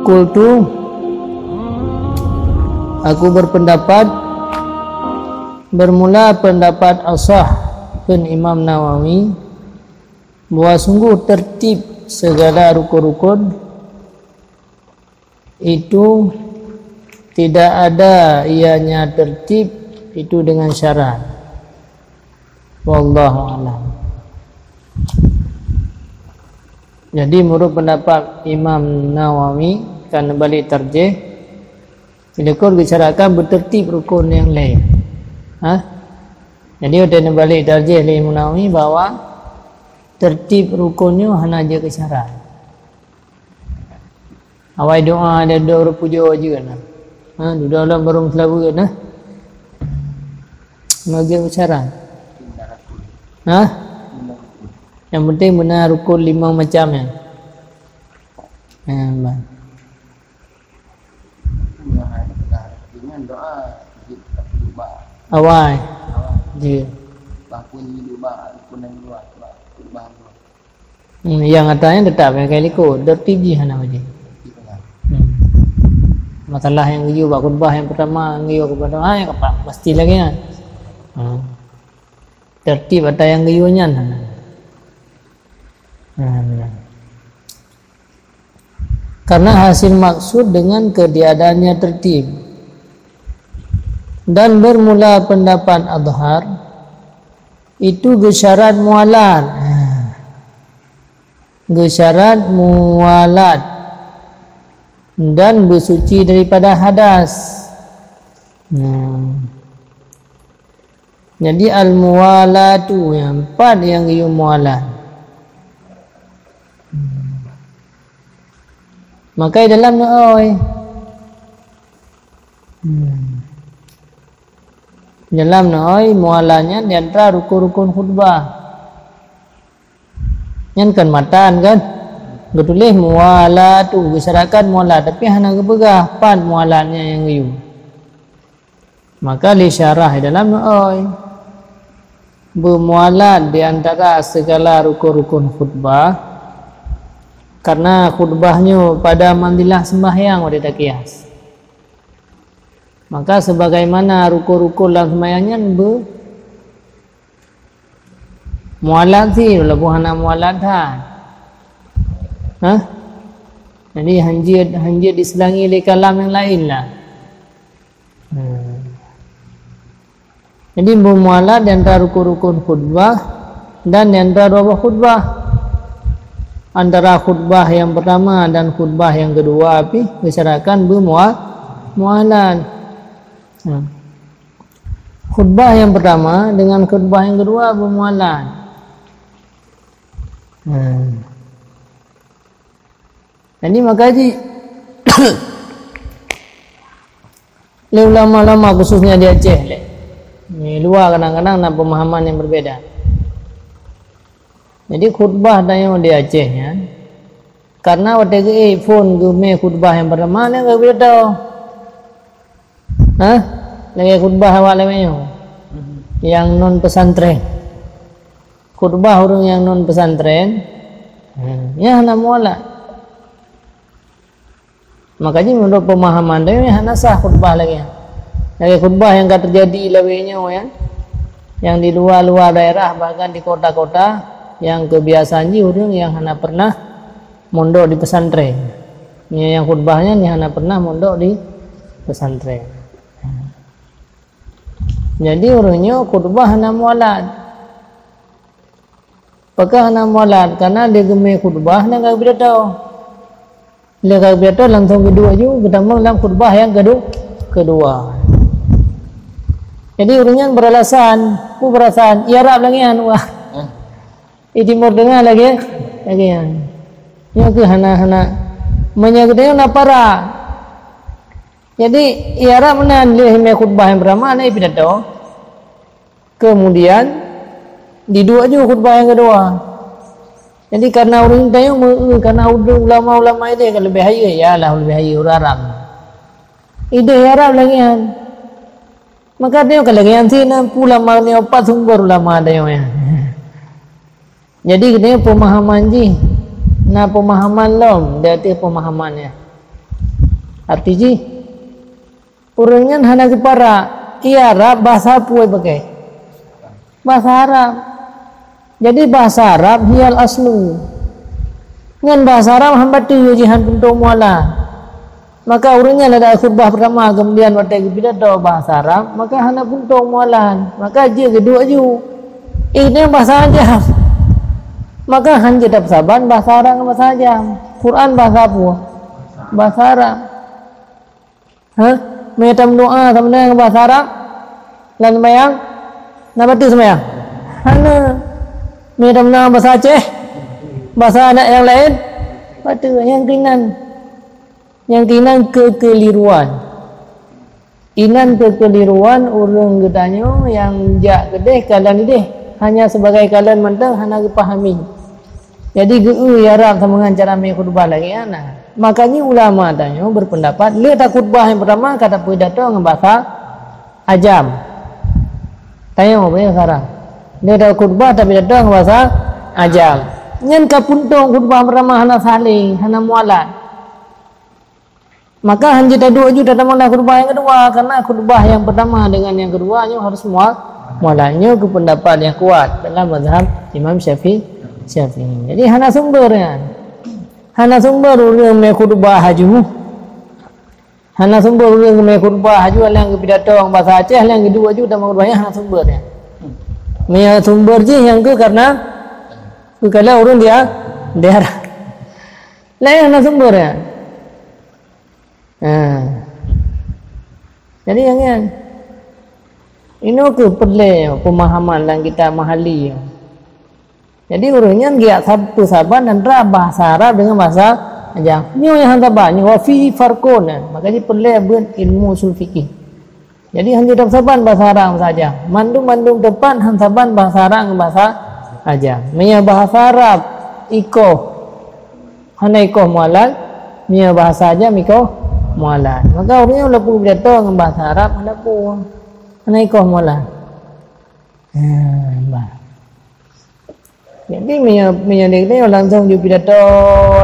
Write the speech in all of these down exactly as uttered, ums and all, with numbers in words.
Qultu, aku berpendapat, bermula pendapat asah, kheun Imam Nawawi, bahwa sungguh tertib segala rukun-rukun itu tidak ada ianya tertib itu dengan syarat. Wallahu a'lam. Jadi, menurut pendapat Imam Nawawi, kan balik tarjih, silikot geusyarahkan beutertib rukun nyang lhèe. Ha? Jadi, watèe neubalik tarjih lé Imam Nawawi bahwa tertib rukun nyoe hana jeuet keu syarat. Awai doa dan doa pujoe jeuet na. Ha, dudoe lom barô seulaweuet na. Hana jeuet keu syarat. Ha? Yang penting beuna rukun lima macam nyan. Ha, bah. Awai. Jeuet. Hmm, nyang ata nyan teutap nyang ka likot, tertib jih hana wajéb. Hmm. Masalah nyang geuyue bak khutbah nyang peurtama, nyang geuyue khutbah nyang keempat, mesti lagèe nyan. Hmm. Tertib ata nyang geuyue nyan hana. Hmm. Karena hasil maksud dengan ketiadanya tertib. Dan bermula pendapat Azhar, itu geusyarat mualat. Geusyarat mualat dan beusuci daripada hadas. Nah. Jadi, al-muwalatu, nyang pat nyang geuyue mualat. Maka dalam neuôi. Hmm. Dalam neuôi, mualat nyan di antara rukun-rukun khutbah. Nyan kan matan kan? Geutuléh muwalatu, geusyaratkan mualat, tapi hana geupeugah pat mualat nyan nyang geuyue. Maka lé syarah dalam neuôi. Beumualat di antara segala rukun-rukun khutbah, karena khutbah nyoe pada manzilah sembahyang watèe takias. Maka sebagaimana rukun-rukun lam sembahyang nyan beu mualat cit, walaupun hana mualat that. Hah? Jadi, hanjeuet, hanjeuet diselangi lé kalam nyang laén lah. Hmm. Jadi, beumualat di antara rukun-rukun khutbah dan di antara dua boh khutbah. Antara khutbah nyang peurtama dan khutbah nyang keudua pih geusyaratkan beumua-, mualat. Hmm. Khutbah nyang peurtama dengan khutbah nyang keudua beumualat. Hmm. Jadi, maka jih lé ulama-ulama, khususnya di Aceh lé. Di luwa kadang-kadang na pemahaman yang berbeda. Jadi, khutbah tanyoe di Aceh nyan, karena watèe geuék phon geumé khutbah nyang peurtama, nyan geupidato. Hah? Lagèe khutbah awak lawét nyoe. Nyang non pesantren. Khutbah ureueng nyang non pesantren, hmm, nyan hana mualat. Maka jih, menurut pemahaman tanyoe, hana sah khutbah lagèe nyan. Lagèe khutbah nyang ka teujadi lawét nyoe nyan, nyang di luwa-luwa daerah, bahkan di kota-kota, nyang keubiasaan jih ureueng nyang hana pernah mondok di pesantren. Nyan nyang khutbah nyan, nyang hana pernah mondok di pesantren. Jadi, ureueng nyoe khutbah hana mualat. Pakon hana mualat? Karena lé geumé khutbah nyan ka geupidato. Lé ka geupidato langsung geuduek ju geutamong lam khutbah nyang kedu-, keudua. Jadi, ureueng nyan beralasan, peue beralasan, "Di Arab lagèe nyan, wah." Di Timur Tengah lagèe, lagèe nyan. Nyoe keuh hana, hana. Meunyoe geutanyoe na parak. Jadi, di Arab meunan lé mé khutbah nyang peurtama, na pidato. Kemudian, diduek ju khutbah nyang keudua. Jadi, karena ureueng tanyoe meu-, karena ulama-ulama idéh ka leubeh hayeue, ya lah leubeh hayeue ureueng Arab. Idéh Arab lagèe nyan. Maka tanyoe ka lagèe nyan cit, na peue ulama nyoe, pat sumber ulama tanyoe nyan. Jadi, geutanyoe pemahaman jih, na pemahaman lom di ateueh pemahaman nyan. Arti jih, ureuëng nyan hana geuparak, i Arab bahasa peue pakai? Bahasa Arab. Jadi bahasa Arab hiyal aslu. Nyan bahasa Arab han bateue jih, han puntông mualan. Maka ureuëng nyan adak khutbah peurtama, keumudian watée geupidato bahasa Arab, maka hana puntông mualan. Maka jeuet geuduek ju. Ini bahasa ajam. Maka han jeuet tapeusaban bahasa Arab ngon bahasa ajam. Quran bahasa peue? Bahasa Arab. Ha? Meunyoe tameudoá saban ngon bahasa Arab lam seumayang, na bateue seumayang? Hana. Meunyoe tameudoá bahasa Aceh, bahasa adat nyang laén, bateue. Nyang keunan, nyang keunan keukeliruan. Inan keukeliruan ureuëng geutanyoe nyang jak keudeh kalon ideh, hanya sibagai kalon mantong, hana geupahami. Jadi geu-eu i Arab sama ngon cara meukhutbah lagée nyan. Makanya ulama tanyoe berpendapat, lé takhutbah nyang peurtama ka tapeudato ngon bahasa ajam. Tanyoe beu sekarang. Lé takhutbah tapeudato ngon bahasa ajam. Nyan ka puntông khutbah peurtama hana sah lé, hana mualat. Maka han jeuet taduek ju tatamong lam khutbah nyang keudua, karena khutbah nyang peurtama dengan nyang keudua nyoe harus mual-, mualat. Nyoe keuh peundapat nyang kuat dalam mazhab Imam Syafi-, Syafi'i. Jadi hana sumber nyan. Hana sumber ureuëng meukhutbah aju. Hana sumber ureuëng meukhutbah aju, nyang geupidato ngon bahasa Aceh, nyang geuduek ju tamong khutbah nyan hana sumber nyan. Meunyo sumber jih nyang keuh karena geukalon ureuëng dia daerah. Laén hana sumber nyan. Ha. Jadi nyang nyan. Inoe keuh peureulée pemahaman lam kitab Mahalli. Jadi ureuëng nyan geujak sab-, peusaban antara bahasa Arab dengan bahasa ajam. Nyoe nyang han saban, nyoe wa fihi farqun. Maka jih peureulée beuet ilmu usul fikih. Jadi han jeuet tapeusaban bahasa Arab ngon bahasa ajam. Mandum-mandum teumpat han saban bahasa Arab ngon bahasa ajam. Meunyo bahasa Arab ikoh hana ikoh mualat, meunyo bahasa ajam ikoh mualat. Maka ureuëng nyan walaupun geupidato ngon bahasa Arab, hana peue. Hana ikoh mualat. Ha, bah. Jadi, meunyo, meunyo lé-, lé langsung ju pidato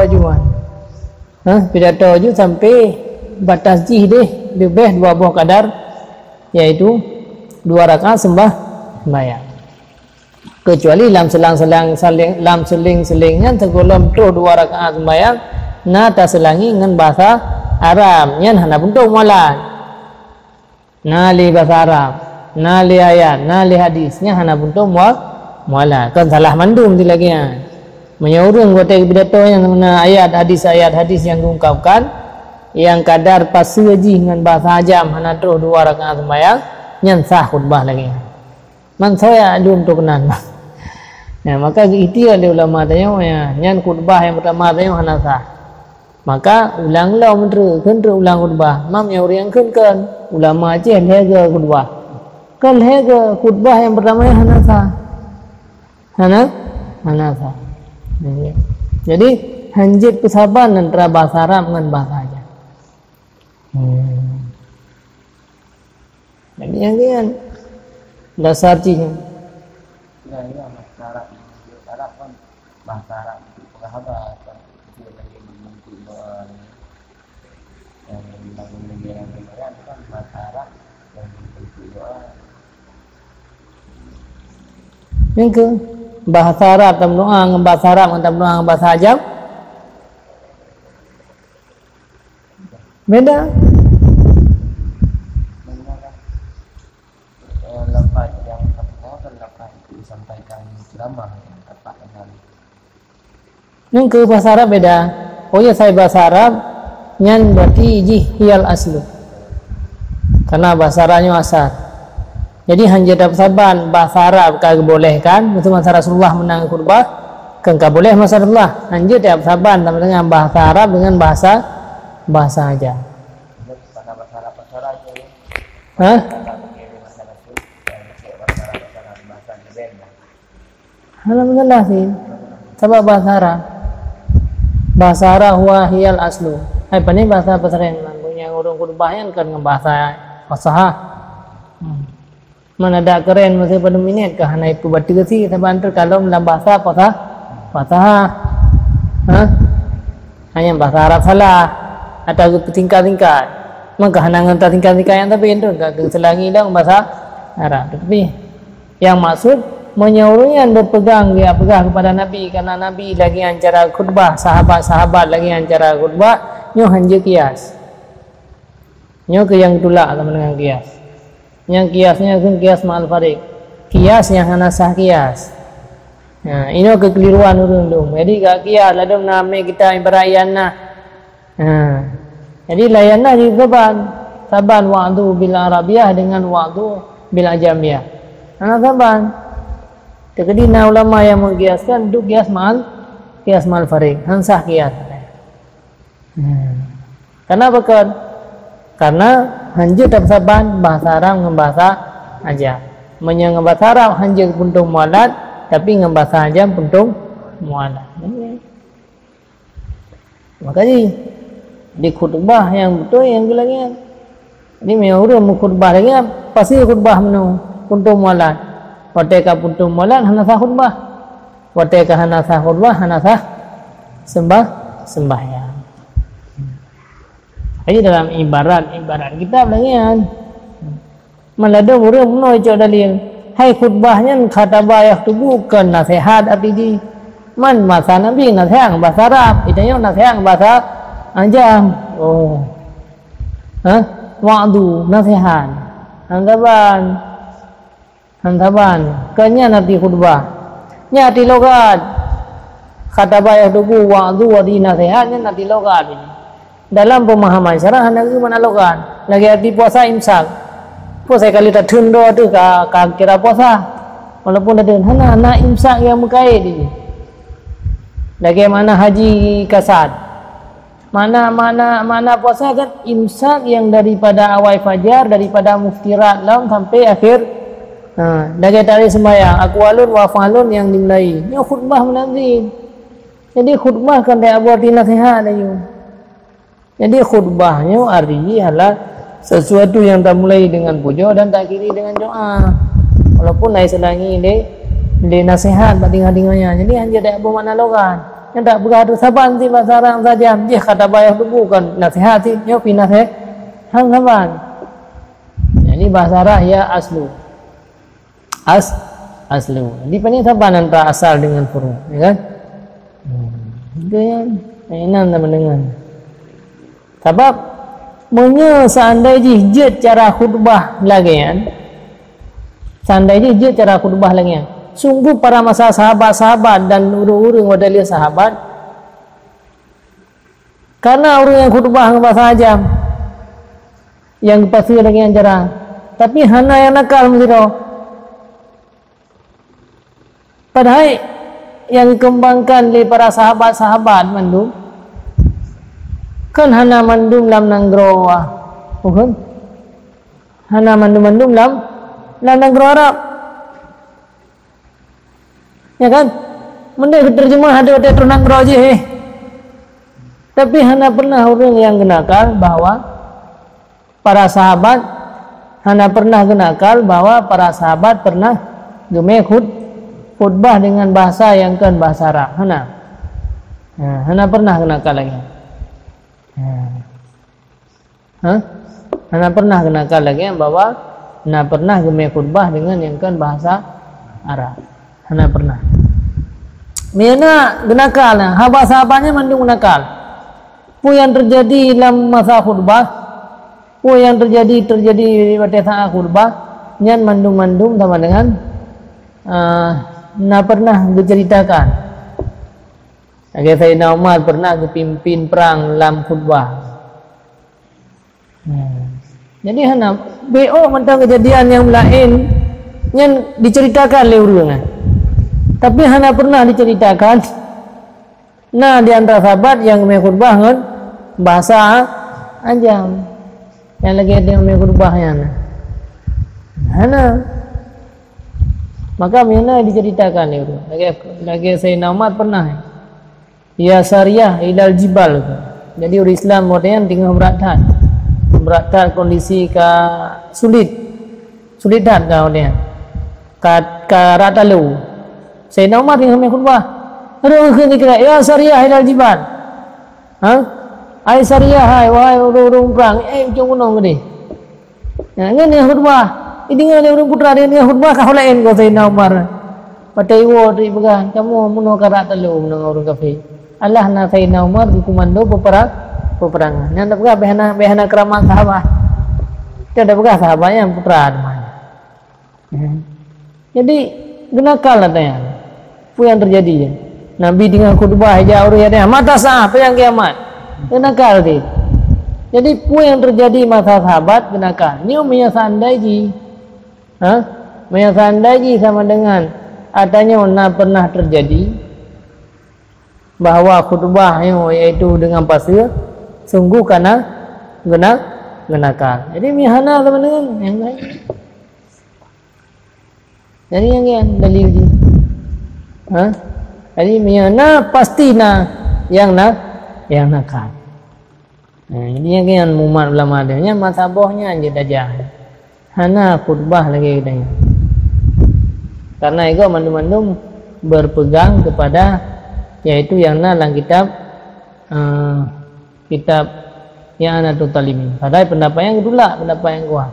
ju, kan. Ha, pidato ju sampai batas jih deh, leubeh dua boh kadar, yaitu dua rakaat sembah-, sembahyang. Kecuali lam selang-selang, saling, lam seling-seling nyan sigohlom troh dua rakaat sembahyang, na taseulangi ngon bahasa Arab, nyan hana puntông mualat. Na lé bahasa Arab, na lé ayat, na lé hadis, nyan hana puntông mua-, mualat. Kon salah mandum di lagée nyan. Meunyoe ureuëng watée geupidato nyan na ayat hadis, ayat hadis nyang geuungkapkan, nyang kadar paseue jih ngon bahasa ajam hana troh dua rakaat sembahyang, nyan sah khutbah lagée nyan. Man soe nyang dum tu keunan. Nah, maka geuikhtiar lé ulama tanyoe, ya, nyan khutbah nyang peurtama tanyoe hana sah. Maka ulang lom treuk, kheun treuk ulang khutbah. Mam nyang ureuëng kheun kon, ulama Aceh lhée goe khutbah. Kon lhée goe khutbah nyang peurtama nyan hana sah. Hana? Hana sah. Jadi, han jeuet peusaban antara bahasa Arab ngon bahasa Aceh. Hmm. Jadi, nyang nyan dasar jih nyan. Ya, ya, bahasa Arab. Arab kan bahasa Arab untuk pengahaga, kan. Itu lagi membentuk doa ni. Yang lagu-lagu yang lain kan bahasa Arab dan membentuk doa. Nyang keu bahasa Arab tameudoa ngon bahasa Arab ngon tameudoa ngon bahasa ajam. Beda. Eh, lafaz yang satu kan lafaz itu disampaikan ceramah yang tepat dengan Nyang keu bahasa Arab beda. Oh ya, sai bahasa Arab, nyan berarti jih hiyal aslu. Karena bahasa Arab nyoe asal. Jadi, han jeuet tapeusaban bahasa Arab ka geubolehkan, meuteumé masa Rasulullah meunan khutbah, kan ka boleh masa Rasulullah. Han jeuet tapeusaban sama dengan bahasa Arab dengan bahasa, bahasa ajam. Hah? Hana masalah sih. Sabab bahasa Arab. Bahasa Arab huwa hiyal aslu. Hai, pane bahasa pesantren, nyang ureueng khutbah nyan kan ngon bahasa fasahah. Hmm. Mana ada keren masa pada minit ke hana itu baca si, sabab antar kalau dalam bahasa fasa-, fasahah. Ha? Hanya bahasa Arab salah. Atau geupeusingkat-singkat. Maka hana ngon tasingkat-singkat nyang sabe tu, ka geuseulangi lam bahasa Arab. Tetapi yang maksud, meunyoe ureuëng nyan berpegang, dia peugah kepada Nabi, karena Nabi lagée nyan cara khutbah, sahabat-sahabat lagée nyan cara khutbah, nyoe hanjeuet kias. Nyoe keuh nyang tulak sama dengan kias. Nyang kias nyoe keuh kias ma'al fariq. Kias nyang hana sah kias. Nah, inoe keukeliruan ureuëng dum. Jadi ka kias ladum na mé kita ibarat iyan nah. Ha. Jadi layan na jih saban. Saban wa'du bil Arabiyah dengan wa'du bil Ajamiyah. Hana saban. Teukeudi na ulama yang mengkiaskan untuk kias ma'al, kias ma'al fariq. Han sah kias. Hmm. Kenapa kan? Karena hanjeuet tasaban bahasa Arab ngon bahasa Ajam. Meunyoe ngon bahasa Arab hanjeuet puntung mualat, tapi ngon bahasa Ajam puntung mualat. Maka jih, di khutbah nyang beutôi nyang geuh lagée nyan. Jadi, meunyoe ureuëng meukhutbah lagée nyan, pasti khutbah meunoe, puntung mualat. Watée ka puntung mualat, hana sah khutbah. Watée ka hana sah khutbah, hana sah sembah, sembahyang. Jadi, dalam ibarat-ibarat kitab lagée nyan. Meuladoe ureuëng meunoe cok dalil. Hai khutbah nyan khataba yakhthubu kon naseuhat arti jih. Man masa Nabi naseuhat ngon bahasa Arab, geutanyoe naseuhat ngon bahasa Ajam. Oh. Hah? Wa'du, naseuhat. Han saban. Han saban. Kon nyan arti khutbah. Nyan arti logat. Khataba yakhthubu wa'du, arti naseuhat, nyan arti logat. Dalam pemahaman syarah hana geuh makna logat. Lagée arti puasa imsak. Puasa kali tatheun droe teuh ka, ka kira puasa. Walaupun tatheun hana, hana imsak nyang meukait jih. Lagée makna haji kasad. Makna, makna, makna puasa kan imsak yang daripada awai fajar, daripada muftirat lom sampai akhir. Ha, lagée tadi sembahyang, aqwalun wa af'alun yang dimulai. Nyoe khutbah meunan jih. Jadi khutbah kan tak buat naseuhat laju. Jadi khutbah nyoe arti jih adalah sesuatu yang tamulai dengan pujoe dan takhiri dengan doa. Walaupun ai seulangi lé, lé naseuhat bak teungoh-teungoh nyan. Jadi hanjeuet dak beumakna logat. Nyan dak peugah tu saban si bahasa Arab saja. Jih khataba yakhthubu kon naseuhat si, nyoe pi naseuhat. Han saban. Jadi bahasa Arab ya aslu. As, aslu. Jadi, paling saban antara asal dengan furu', ya kan? Hmm. Itu yang, yang enam sama dengan. Sabab, meunyoe seandai jih jeuet cara khutbah lagée nyan, seandai jih jeuet cara khutbah lagée nyan, sungguh pada masa sahabat-sahabat dan ureuëng-ureuëng wadalil sahabat, karena ureuëng nyang khutbah ngon bahasa Ajam, nyang geupasu lagée nyan cara. Tapi hana nyang nakal meusidroe. Padahai nyang geukeumbangkan lé para sahabat-sahabat mandum, kan hana mandum lam nanggroe, bukan? Hana mandum-mandum lam, lam nanggroe Arab. Ya kan? Mending terjemah ada watée troh nanggroe jih, eh. Tapi hana pernah ureuëng nyang geunakal bahwa para sahabat, hana pernah geunakal bahwa para sahabat pernah geumé khut-, khutbah dengan bahasa nyang kon bahasa Arab. Hana. Ha, hana pernah geunakal lagée. Ha. Ha? Hana pernah geunakal lagée bahwa na pernah geumé khutbah dengan nyang kon bahasa Arab. Hana pernah. Meunyoe na geunakal, na, haba sahabat nyan mandum geunakal. Peue nyang teujadi lam masa khutbah, peue nyang teujadi, teujadi watée saát khutbah, nyan mandum-mandum sama dengan, ah, na pernah geuceuritakan. Lagée Saidina Umar pernah geupimpin prang lam khutbah. Hmm. Jadi hana, bék mantong keujadian nyang laén nyan diceuritakan lé ureuëng, eh. Tapi hana pernah diceuritakan na di antara sahabat nyang meukhutbah ngon bahasa Ajam. Nyang lagée nyang meukhutbah nyan. Hana. Maka meunyoe na diceuritakan lé ureuëng. Lagée, lagée Saidina Umar pernah. Ya sariyah ilal jibal. Jadi ureuëng Islam modern teungoh brat that. Brat that kondisi ka sulit. Sulit that ka modern. Ka, ka rata lu. Saidina Umar teungoh meukhutbah. Ureuëng kheun dikira, "Ya sariyah ilal jibal." Ha? "Hai Sariyah hai, wahai ureuëng-ureuëng prang, eh, ujong gunong geude." Nah, nyan khutbah. Dideungoe lé ureuëng putra, deungoe khutbah ka laén ngon Saidina Umar. Watée iwoe teuh ipeugah, "Kamoe meunoe karak talo meunang ureuëng kafé." Alah na Saidina Umar geukumando peuperang, peuperangan. Nyan tapeugah beh hana, beh hana keuramat sahabat. Nyan tapeugah sahabat nyan putra teuma. Hmm. Jadi, geunakal ata nyan. Peue nyang teujadi nyan? Nabi teungoh khutbah, ijak ureuëng nyan, "Mata sa'ah, peue nyang kiamat?" Geunakal cit. Jadi, peue nyang teujadi masa sahabat geunakal. Nyoe meunyoe seandai jih, ha? Meunyoe seandai jih sama dengan ata nyoe na pernah teujadi, bahwa khutbah nyoe yaitu dengan paseue, sungguh kana geuna-, geunakal. Jadi, meunyoe hana sama dengan nyang laén. Jadi nyang nyan dalil jih. Ha? Jadi meunyoe na, pasti na nyang na, nyang nakal. Ha, jadi nyang nyan mumat ulama tu, nyan masa boh nyan jeuet tajak. Hana khutbah lagée geutanyoe. Karena igoe mandum-mandum berpegang kepada yaitu nyang na lam kitab, eh, kitab I'anatut Thalimin. Padahai pendapat nyan geutulak, pendapat nyang kuat.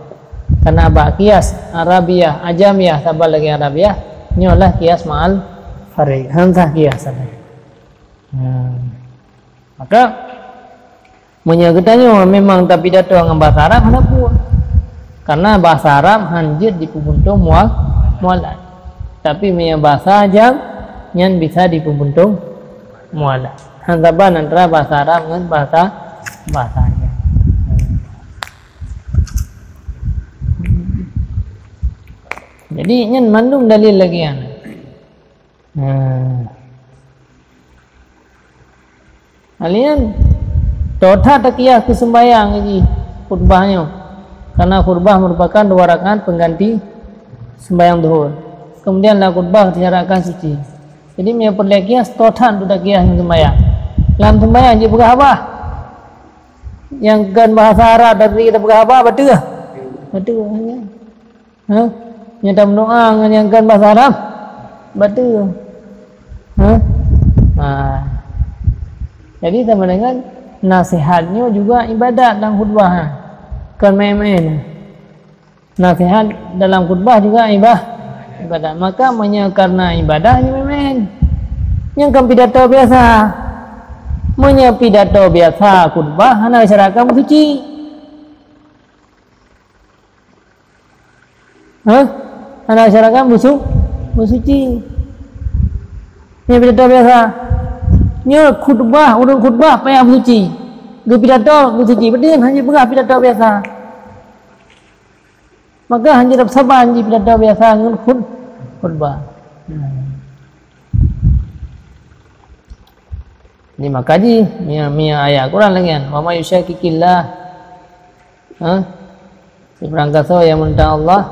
Karena bak kias Arabiah, Ajamiah saban lagée Arabiah, nyoe lah kias ma'al fariq. Han sah kias saban. Hmm. Maka meunyoe geutanyoe memang tapidato ngon bahasa Arab, hana peue. Karena bahasa Arab han jeuet jipeubuntong mua-, mualat. Tapi meunyoe bahasa Ajam, nyan bisa jipeubuntong mualat. Han saban antara bahasa Arab ngon bahasa, bahasa Ajam. Jadi nyan mandum dalil lagée nyan. Nah. Kalian toh that takias keu sembahyang jih khutbah nyoe. Karena khutbah merupakan dua rakaat pengganti sembahyang zuhur. Kemudian lam khutbah disyaratkan suci. Jadi meunyoe peureulée kias, toh that untuk takias ngon sembahyang. Lam sembahyang jeuet peugah haba. Nyang kon bahasa Arab tapi kita peugah haba, beutôi? Beutôi, ya. Ha? Nyang tameudoa ngon nyang kon bahasa Arab? Beutôi. Ha? Ha. Jadi sama dengan nasihat nyoe juga ibadat dalam khutbah, ha. Kon main-main. Nasihat dalam khutbah juga ibah-, ibadat. Maka meunyoe karena ibadah, nyoe main-main. Nyan kon pidato biasa. Meunyoe pidato biasa khutbah, hana syarat kan beusuci. Hah? Hana syarat kan beusu-, beusuci. Nyoe pidato biasa. Nyoe khutbah, ureuëng khutbah payah beusuci. Geupidato beusuci. Beutôi hana peugah pidato biasa. Maka hana saban jih pidato biasa ngon khut-, khutbah. Hmm. Ni maka jih, mia, mia ayat Quran lagi kan. "Wa may yushaqiqillah." Ha? Sibarang gasoe nyang meunentang Allah,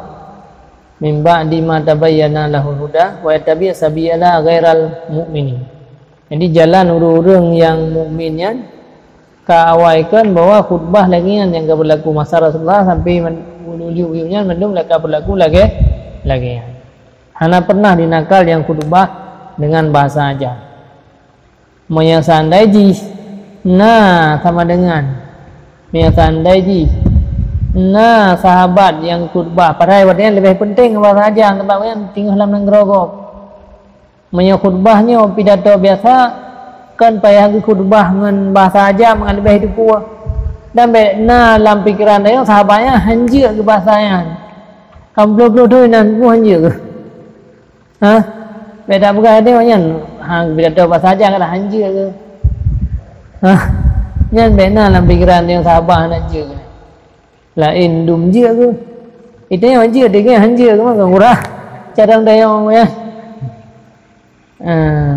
"min ba'di ma tabayyana lahul huda, wa yattabi' sabila ghairal mu'minin." Jadi jalan ureuëng-ureuëng nyang mukmin nyan ka awaikan bahwa khutbah lagée nyan nyang ka berlaku masa Rasulullah sampai men-, ujeue-ujeue nyan mandum ka berlaku lagée, lagée nyan. Hana pernah dinakal nyang khutbah dengan bahasa Ajam. Meunyoe seandai jih na sama dengan, meunyoe seandai jih na sahabat nyang khutbah, padahai watée nyan leubeh penting bahasa Ajam, sabab nyan teungoh lam nanggroe gob. Meunyoe khutbah nyoe pidato biasa, kon payah geukhutbah ngon bahasa Ajam ngon leubeh teupeue. Dan bék na lam pikeran tanyoe sahabat nyan hanjeuet geuh bahasa nyan. Kan bloh-bloh doi nan peue hanjeuet geuh. Hah? Bék tapeugah deh nyan, ha, pidato bahasa Ajam kan hanjeuet geuh. Hah? Nyan bék na lam pikeran tanyoe sahabat hanjeuet geuh. Laén dum jeuet geuh. Ita nyang jeuet, degeng han jeuet geuh, maka kurah cadang dayong ya. Ah.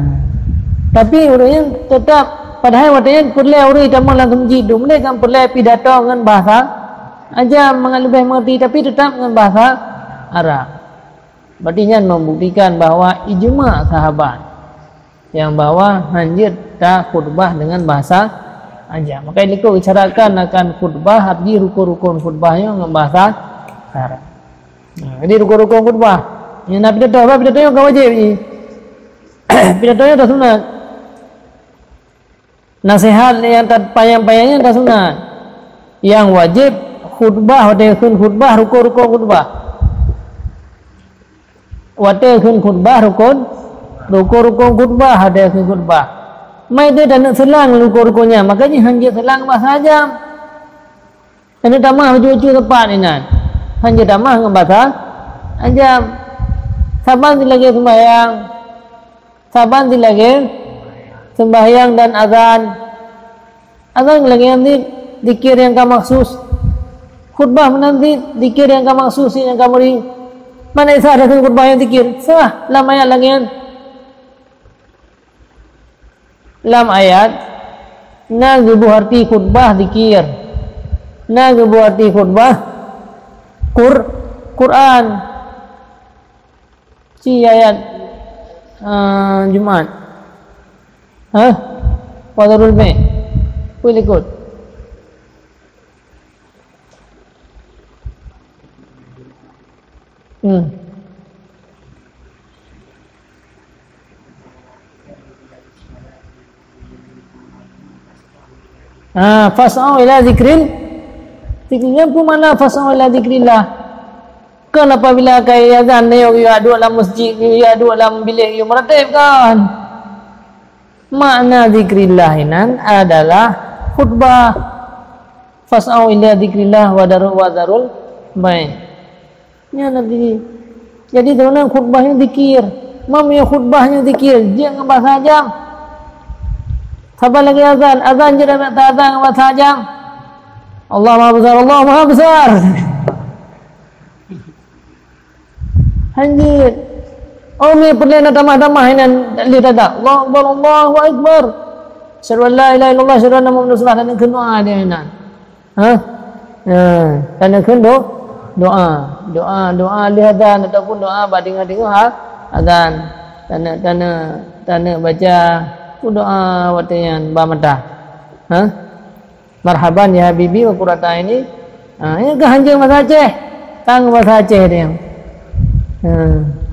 Tapi ureuëng nyan tetap, padahai watée nyan peureulée ureuëng tamong lam masjid dum lé kan peureulée pidato ngon bahasa Ajam mangat leubeh mengerti, tapi tetap ngon bahasa Arab. Berarti nyan membuktikan bahwa ijma sahabat yang bahwa hanjeuet takhutbah dengan bahasa Ajam. Maka likot isyaratkan akan khutbah, abdi rukun-rukun khutbah nyoe ngon bahasa Arab. Nah, jadi rukun-rukun khutbah. Nyang na pidato, bah pidato nyoe ka wajéb jih. Pidato nyoe dah sunat. Naseuhat nyang ta-, panyang-panyang nyan tasunat. Nyang wajéb khutbah, watée kheun khutbah, rukon-rukon khutbah. Watée kheun khutbah, rukon, rukon-rukon khutbah, watée kheun khutbah. Mai teuh taneuk seulang rukon-rukon nyan, makajih hanjeuet seulang basa ajam. Taneuk tamah bacut-bacut teumpat inan. Hanjeuet tamah ngon basa ajam. Saban silagée seumbahyang. Saban silagée seumbahyang dan azan. Azan lagée nyan cit zikir nyang ka maksus. Khutbah meunan cit zikir nyang ka maksus, nyang ka meuri. Mana isa ada khutbah nyang zikir? Sah lam ayat lagée nyan. Lam ayat na geubeuh arti khutbah zikir. Na geubeuh arti khutbah Qur-, Quran. Ci ayat, ah, Jumat. Hah? Wa dharul bai'. Peue likot? Hmm. Ha, fas'au ila zikril. Zikir nyan peue makna fas'au ila zikrillah? Kon apabila ka azan, nyoe geuyue duek lam masjid, geuyue duek lam bilék, geuyue meurateb, kon. Makna zikrillah inan adalah khutbah. Fas'au ila zikrillah wa daru, wa darul bai'. Nyan Nabi. Jadi, sebenarnya khutbah nyoe zikir. Mam nyoe khutbah nyoe zikir, jeuet ngon basa ajam. Saban lagée azan, azan jeuet ngon basa ajam. Allah Maha Besar, Allah Maha Besar. Hanjeuet. Oh, mi peureulée na tamah-tamah inan lé tada. Allahu Akbar, Allahu Akbar. Asyhadu an la ilaha illallah, asyhadu anna Muhammadar Rasulullah, dan keunoe dia inan. Ha? Ha, taneuk kheun do-, doa. Doa, doa lheueh azan ataupun doa bak deungoe-deungoe ha-, azan. Taneuk, taneuk, taneuk baca doa watée nyan ba mata. Ha? Marhaban ya habibi wa qurrata aini. Ha, nyan keuh hanjeuet basa Aceh. Kang basa Aceh dia. Ha,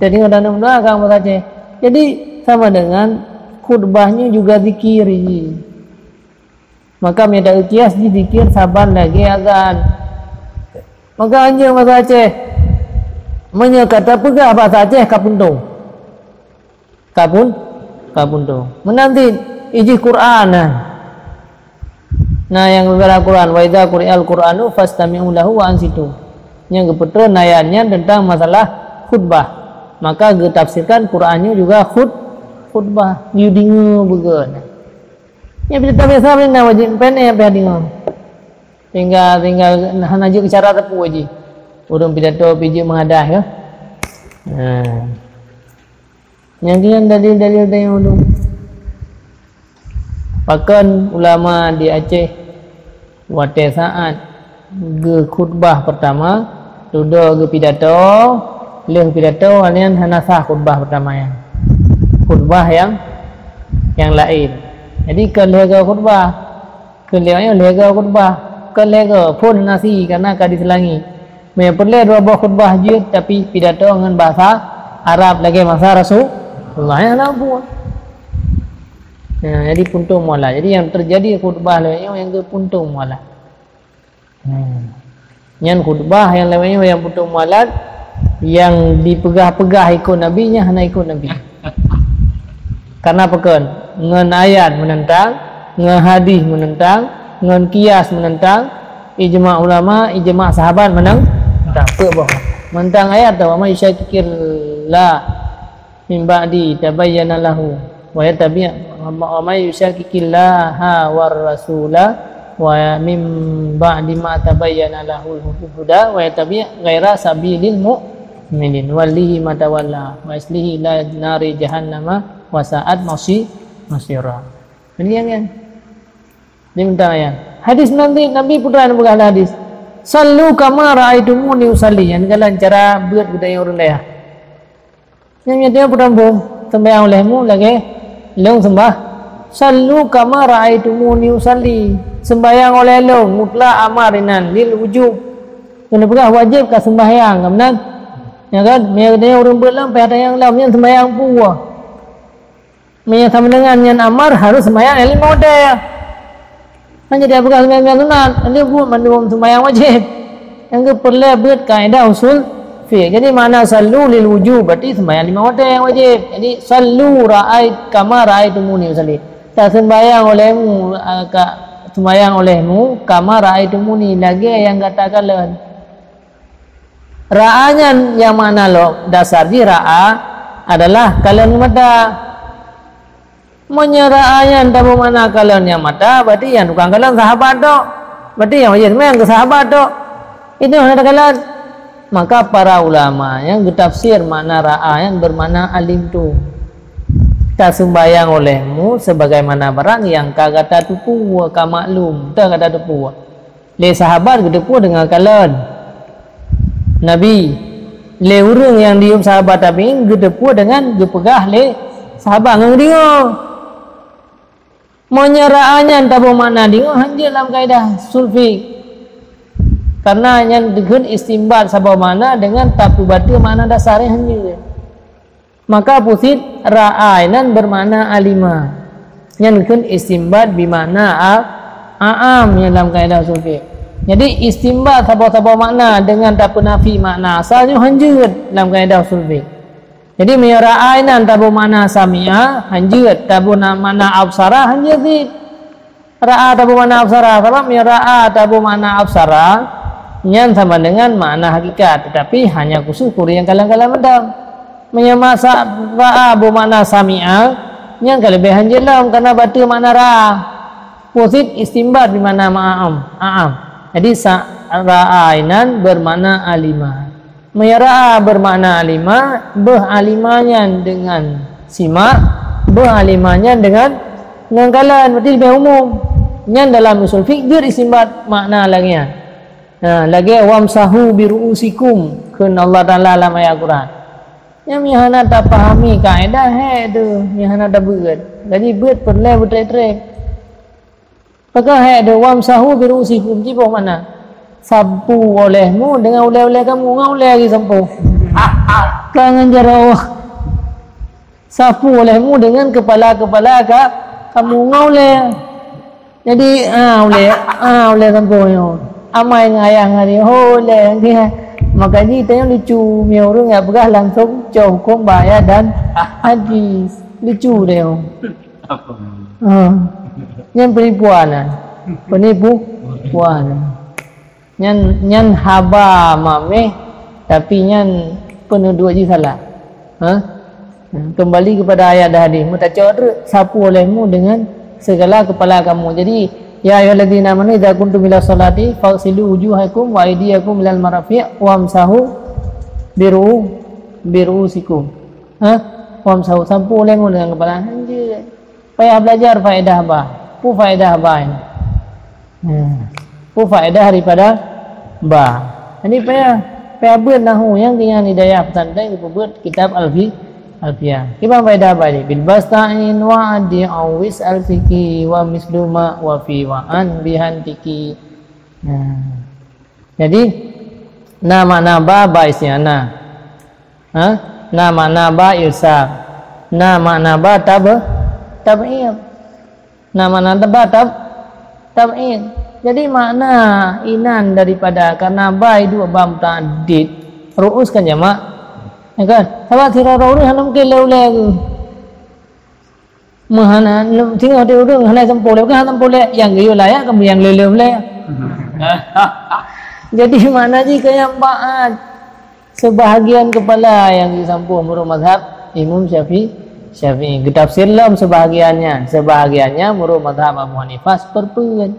jadi taneuk doa kang basa Aceh. Jadi sama dengan khutbahnya juga zikir ini. Maka meunyoe taeu kias jih zikir saban lagée azan. Maka anjeung basa Aceh. Meunyoe ka tapeugah basa Aceh ka puntông. Ka pun, ka puntông. Meunan cit ijih Quran nah. Nah, nyang geubara Quran, "Wa idza quri'al Qur'anu fastami'u lahu wa ansitu." Nyang geupeutreun ayat nyan teuntang masalah khutbah. Maka geutafsirkan Quran nyoe juga khut-, khutbah. Yue deungoe beugöt. Nyan pidato biasa, paléng na wajéb pen eh pih deungoe. Tinggai, tinggai hana jeuet keu cara teupeu jih. Ureuëng pidato pih jeuet meuhadah, ya. Nah. Nyang keuh nyan dalil-dalil tanyoe dum. Pakon ulama di Aceh watée saat geukhutbah pertama, tudoe geupidato, lheueh pidato nyan hana sah khutbah pertama nyan. Khutbah nyang, nyang laén. Jadi, kon lheueh goe khutbah. Kon lheueh nyoe lheueh goe khutbah. Kon lheueh goe, phon hana sie, karena ka diseulangi. Meunyoe peureulée dua boh khutbah jeuet, tapi pidato ngon bahasa Arab lagée masa Rasulullah, nyan hana buet. Nah, jadi puntông mualat. Jadi, nyang teujadi khutbah lagée nyoe nyang geupuntông mualat. Hmm. Nyan khutbah nyang lagée nyoe nyang puntông mualat, nyang dipeugah-peugah ikot Nabi, nyan hana ikot Nabi. Karena pakon? Ngon ayat meunentang, ngon hadis meunentang, ngon kias meunentang, ijma ulama, ijma sahabat meuneng-, meunentang. Peue boh? Meunentang ayat tu, "Wa may yushaqiqillah min ba'di tabayyana lahu wa yattabi', wa may yushaqiqillaha war rasula wa min ba'di ma tabayyana lahul huda wa yattabi' ghaira sabilil mu'minin nuwallihi ma tawalla wa nuslihi ila nari jahannama wa sa'at masi-, masira." Jadi, kan? Dia minta ya. Hadis nanti Nabi putra yang peugah hadis. "Sallu kama ra'aitumuni usalli." Nyan galak cara buet geutanyoe ureuëng laén. Nyan nyan dia peudambong, sembahyang olehmu lagée lôn sembah. "Sallu kama ra'aitumuni usalli." Sembahyang oleh lôn mutlak amar inan lil wujub. Keuneuk peugah wajéb ka sembahyang, kan meunan? Ya kan? Meunyoe geutanyoe ureuëng beuet lom, payah tanyong lom, nyan sembahyang peue? Meunyoe sama dengan nyan amar, harus sembahyang lil mauti. Hana jadi peugah seumayang sunat, hana buet mandum seumayang wajéb. Nyang geupeureulée beuet kaedah usul fiqh. Jadi makna sallu lil wujub, berarti seumayang lima watée nyang wajéb. Jadi sallu ra'ait-, kama ra'aitumuni usalli. Taseumbayang olehmu, ah, ka, seumbayang olehmu kama ra'aitumuni, lagée nyang gata kalon. Ra'a nyan nyang makna lom dasar jih ra'a adalah kalon mata. Meunyoe ra'a nyan taboh makna kalon nyang mata, berarti nyang tukang kalon sahabat tok. Berarti nyang wajéb seumayang keu sahabat tok. Itu hana takalon. Maka para ulama nyang geutafsir makna ra'a nyan bermakna alimtu. Taseumbayang olehmu sebagaimana barang nyang ka gata teupeue, ka maklum, ka gata teupeue. Lé sahabat geuteupeue deungon kalon Nabi. Lé ureuëng nyang diyueb sahabat tabi'in geuteupeue deungon geupeugah lé sahabat ngon geudeungoe. Meunyoe ra'a nyan taboh makna deungoe, hanjeuet lam kaedah usul fiqh. Karena nyan dikheun istinbat saboh makna deungon tapeubateue makna dasar nyang hanjeuet. Maka pusit ra'a inan bermakna alima. Nyan kheun istinbat bimakna a-, a'am nyang lam kaedah usul fiqh. Jadi istinbat saboh-saboh makna deungon tapeunafi makna asal nyoe hanjeuet lam kaedah usul fiqh. Jadi meunyoe ra'a inan taboh makna sami'a, hanjeuet, taboh na-, makna absara, hanjeuet cit. Ra'a taboh makna absara, sabab meunyoe ra'a taboh makna absara, nyan sama dengan makna hakikat, tetapi hanya khusus keu ureuëng nyang kalon-kalon mantong. Meunyoe masa ra'a boh makna sami'a, nyan ka leubeh hanjeuet lom, karena bateue makna ra'a. Pusit istinbat bimakna ma'am, a'am. Jadi sa-, ra'a inan bermakna alima. Meunyoe ra'a bermakna alima, beuh alima nyan deungon simak, beuh alima nyan deungon, ngon kalon, berarti leubeh umum. Nyan dalam usul fiqh jeuet istinbat makna lagée nyan. Ha, lagée wamsahu bi ru'usikum, kheun Allah Taala lam ayat Quran. Nyan meunyoe hana tapahami kaedah, hék deuh, meunyoe hana tabeuet. Jadi beuet peureulée beutrek-trek. Peugah hék deuh, "Wamsahu bi ru'usikum", jiboh makna, "Sapu olehmu dengan ulée-ulée kamu", ngon ulée geusampôh. Ka ngon jaroe. "Sapu olehmu dengan kepala-kepala ka-, kamu", ngon ulée. Jadi, ah, ulée, ah, ulée sampôh nyoe. Amai ngon ayah ngon adik, ho, ulée. Maka jih tanyoe lucu, meunyoe ureuëng jak peugah langsung cok huköm bak ayat dan hadis. Lucu tanyoe. Ha. Nyan penipuan nyan. Penipu-, puan. Nyan, nyan haba mameh, tapi nyan peuneuduek jih salah. Ha? Kembali kepada ayat dan hadis. Meutacok treuk, "Sapu olehmu dengan segala kepala kamu." Jadi, "Ya ayyuhalladzina amanu idza qumtum ila sholati faghsilu wujuhakum wa aydiyakum ilal marafiq wamsahu biru-, biru'usikum." Ha? Wamsahu, sapu olehmu dengan kepala. Hanjeuet. Payah belajar faedah ba. Peue faedah ba nyan? Hmm. Peue faedah daripada ba? Jadi payah, payah beuet nahu nyang keu nyan di dayah pesantren geupeubuet kitab Alfi-, Alfiah. Kiban faedah ba jih? "Bil basta'in wa adi awis alfiki wa misluma wa fi wa an bihantiki." Nah. Jadi, na makna ba, ba isti'anah. Ha? Na makna ba irsal. Na makna ba tab-, tab'id. Na makna ba tab-, tab'id. Jadi makna inan daripada, karena ba iduek ba muta'addid, ru'us kan jamak. Ya kan? Sabab sidroe ureuëng hana mungken lé ulée geuh. Meuhana, singoh di ureuëng hana sampôh lé, bukan hana sampôh lé, nyang geuyue layak keumudian lé-lé lé. Jadi makna jih keu nyang baat. Sebahagian kepala nyang geusampôh meunurot mazhab Imam Syafi'i, Syafi'i. Geutafsir lom sebahagian nyan, sebahagian nyan meunurot mazhab Abu Hanifah siperpeuet.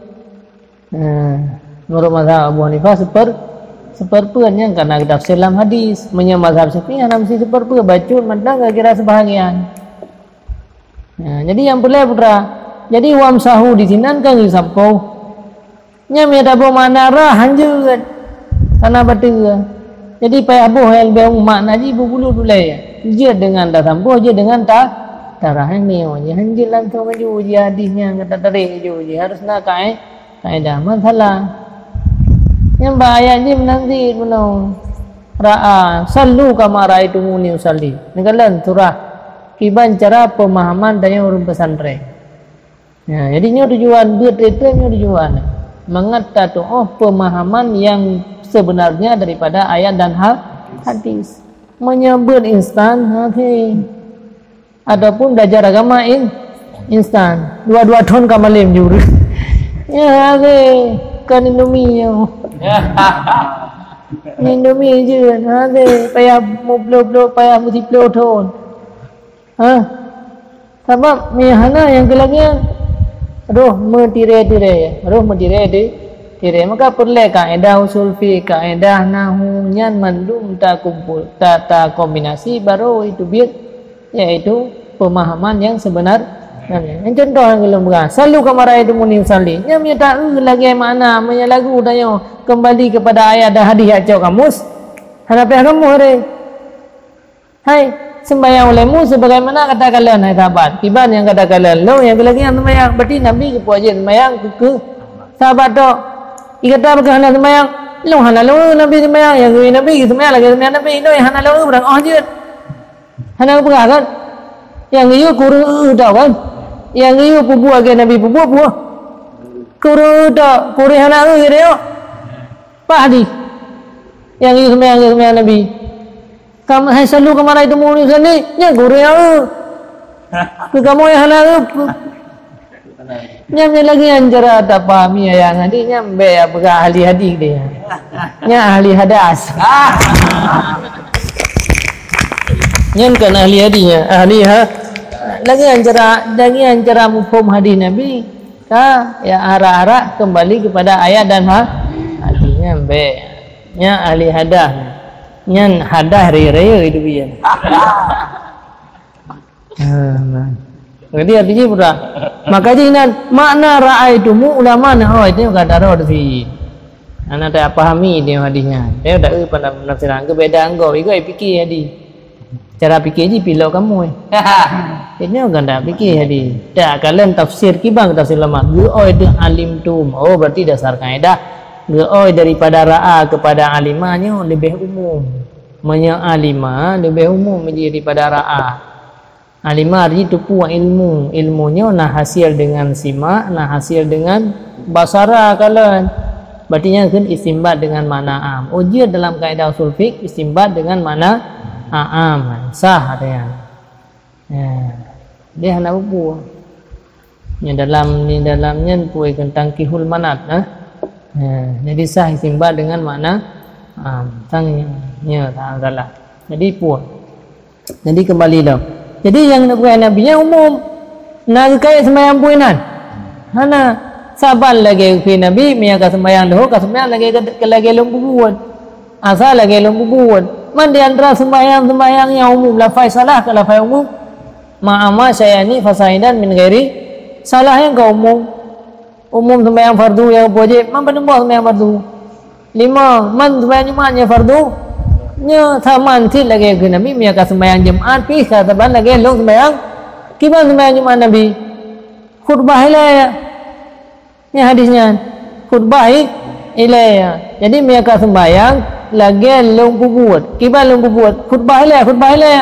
Nah, meunurot mazhab Abu Hanifah siper-, siperpeuet nyan karena geutafsir lam hadis. Meunyoe mazhab Syafi'i hana meusti siperpeuet, bacut mantong geukira sebahagian. Nah, jadi nyang peureulée putra. Jadi wamsahu di sinan kan geusampôh. Nyan meunyoe taboh makna ra hanjeuet, kana bateue. Jadi payah boh nyang leubeh makna jih bubuluek ulée. Jeuet deungon tasampôh, jeuet deungon ta-, tarah. Nyoe jih hanjeuet langsung laju jih hadis nyan ka tatarek laju jih. Harus na kae-, kaedah. Masalah. Nyan bak ayat jih meunan cit bunoe. Ra'a, "Sallu kama ra'aitumuni usalli." Neukalon surah. Kiban cara pemahaman tanyoe ureuëng pesantren. Ya, jadi nyoe tujuan beuet itu, nyoe tujuan mangat tatuoh pemahaman yang sebenarnya daripada ayat dan ha-, hadis. Meunyoe beuet instan, hati. Ataupun belajar agama in-, instan. Dua-dua thon ka malem jur. Ya, hati. Kan Indomie nyoe. Indomie je, hati. Payah muplo-plo, payah meusiplôh thon. Ha? Sabab meuhana nyang keulagian roh meutiré-tiré, roh meutiré-ti-, tiré. Maka peureulée kaedah usul fiqh, kaedah nahwu nyan mandum takumpul, ta-, takombinasi baru itu biet, yaitu pemahaman yang sebenar. Yang contoh nyang ulôn peugah, "Sallu kama ra'aitumuni usalli." Nyan meunyoe taeu lagée makna, meunyoe lagu tanyoe kembali kepada ayat dan hadis nyang cok kamus, hana payah kamus deh. Hai, sembahyang ulemu sebagaimana kata kalian, hai sahabat. Kiban nyang kata kalian, lôn nyang keulagian sembahyang. Berarti Nabi geupeubuet jeuet sembahyang keu, keu sahabat tok. Ikata bak hana sembahyang, lôn hana lôn Nabi sembahyang, nyang geuyue Nabi geuseumayang lagée seumayang Nabi. Lôn nyang hana lôn, beurang oh jeuet. Hana geupeugah kan? Nyang geuyue kureueng eu tok kan? Nyang geuyue peubuet lagée Nabi peubuet, buet. Kureueng eu tok, kureueng hana eu geutanyoe. Pah di. Nyang geuyue seumayang, geuyue seumayang Nabi. Kam-, hai sallu kama ra'aitumuni usalli, nyan gurée nyang eu. Keu kamoe nyang hana eu, nyan, nyan lagée nyan cara tapahami ayat hadis, nyan bék peugah ahli hadis deh. Nyan ahli hadas. Nyan kan ahli hadis nyan, ahli ha-, lagée nyan cara, lagée nyan cara muphom hadis Nabi. Ka, ya, arak-arak kembali kepada ayat dan ha-, hadis nyan bék. Nyan ahli hadas. Nyan hadas raya-raya itu biar. Ah, nah. Jadi artinya pula, maka jih nan makna ra'aitumu ulama na, oh, itu kata roh di sini. Anak tak pahami dia hadisnya. Dia tak pandang penafsiran ke beda anggap, itu fikir hadis. Cara fikir jih pilok kamoe. Ini kan tak fikir hadis. Tak kalian tafsir kiban tafsir ulama. Geuoi teuh alimtum. Oh, berarti dasar kaedah. Geuoi daripada ra'a kepada alima nyoe lebih umum. Meunyoe alima lebih umum jih daripada ra'a. Alima arti teupeu ilmu. Ilmu nyoe na hasil dengan simak, na hasil dengan basara kalon. Berarti nyan kheun istinbat dengan makna am. Ujeut dalam kaedah usul fiqh istinbat dengan makna am. Sah artinya. Ya. Dia hana bubu. Ni dalam, ni dalam nyan pue tentang kihul manat, eh? Ya. Jadi sah istinbat dengan makna am. Tang nya, nya tak salah. Jadi pue. Jadi kembali lom. Jadi nyang geupeugah Nabi nyan umum. Na geukait seumayang peue inan? Hana. Saban lagée geukheun Nabi, meunyo ka seumayang leuhô, ka seumayang lagée, lagée lôn peubuet. Asa lagée lôn peubuet. Man di antara seumayang-seumayang nyang umum, lafai salah keu lafai umum. Ma'ama syai'ani fasahidan min ghairi salah nyang ka umum. Umum seumayang fardu nyang wajéb, man padum boh seumayang fardu. Lima, man seumayang Jumat nyang fardu. Nyoe saman cit lagée keu Nabi, meunyo ka seumayang Jumat pih ka saban lagée lôn seumayang. Kiban seumayang Jumat Nabi? Khutbah ilée. Nyan hadis nyan. Khutbah i-, ilée. Jadi meunyo ka seumayang lagée lôn peubuet. Kiban lôn peubuet? Khutbah ilée, khutbah ilée.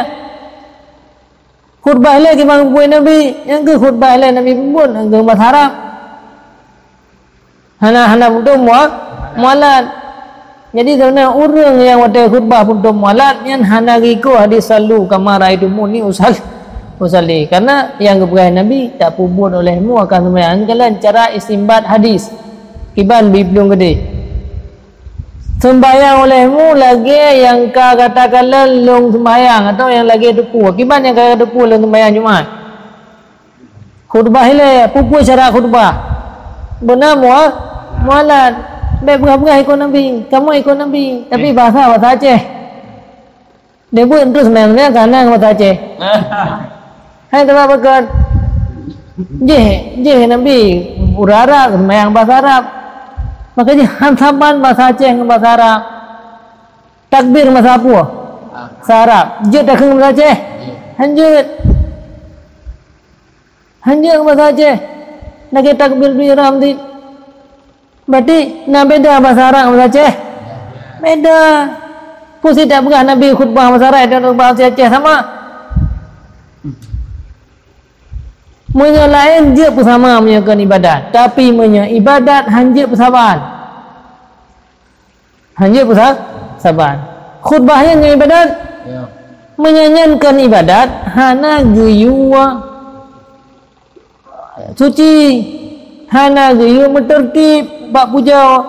Khutbah ilée kiban peubuet Nabi, nyang keuh khutbah ilée Nabi peubuet, nyang keuh bahasa Arab. Hana, hana peuduek mua-, mualat. Jadi sebenarnya ureuëng nyang watée khutbah peuduek mualat, nyan hana geuikot hadis sallu kama ra'aitumuni usal-, usalli. Karena nyang geupeugah Nabi, tak peubuet olehmu akan seumayang. Kalian cara istinbat hadis. Kiban biplueng gede. Sembahyang olehmu lagée nyang ka gata kalon lôn sembahyang, atawa nyang lagée teupeu. Kiban nyang ka teupeu lôn sembahyang Jumat? Khutbah ilée, peubuet syarat khutbah. Beuna mua-, mualat. Bék peugah-peugah ikot Nabi. Kamoe ikot Nabi, tapi bahasa, bahasa Aceh. Dia buat terus main-main karena bahasa Aceh. Hai teuma beukon. Jih, jih Nabi ureuëng Arab, sembahyang bahasa Arab. Maka jih han saban bahasa Aceh ngon bahasa Arab. Takbir bahasa apa? Bahasa Arab. Jeuet takheun bahasa Aceh? Han jeuet. Han jeuet bahasa Aceh. Lagée takbir ihram di. Berarti na beda bahasa Arab ngon bahasa Aceh? Beda. Peue sit tapeugah Nabi khutbah bahasa Arab dan bahasa Aceh sama? Meunyoe laén jeuet peusaban meunyoe kon ibadat, tapi meunyoe ibadat han jeuet peusaban. Han jeuet peusa-, saban. Khutbah nyan nyang ibadat. Ya. Meunyoe nyan kon ibadat, hana geuyue suci, hana geuyue meuteurtib bak pujoe,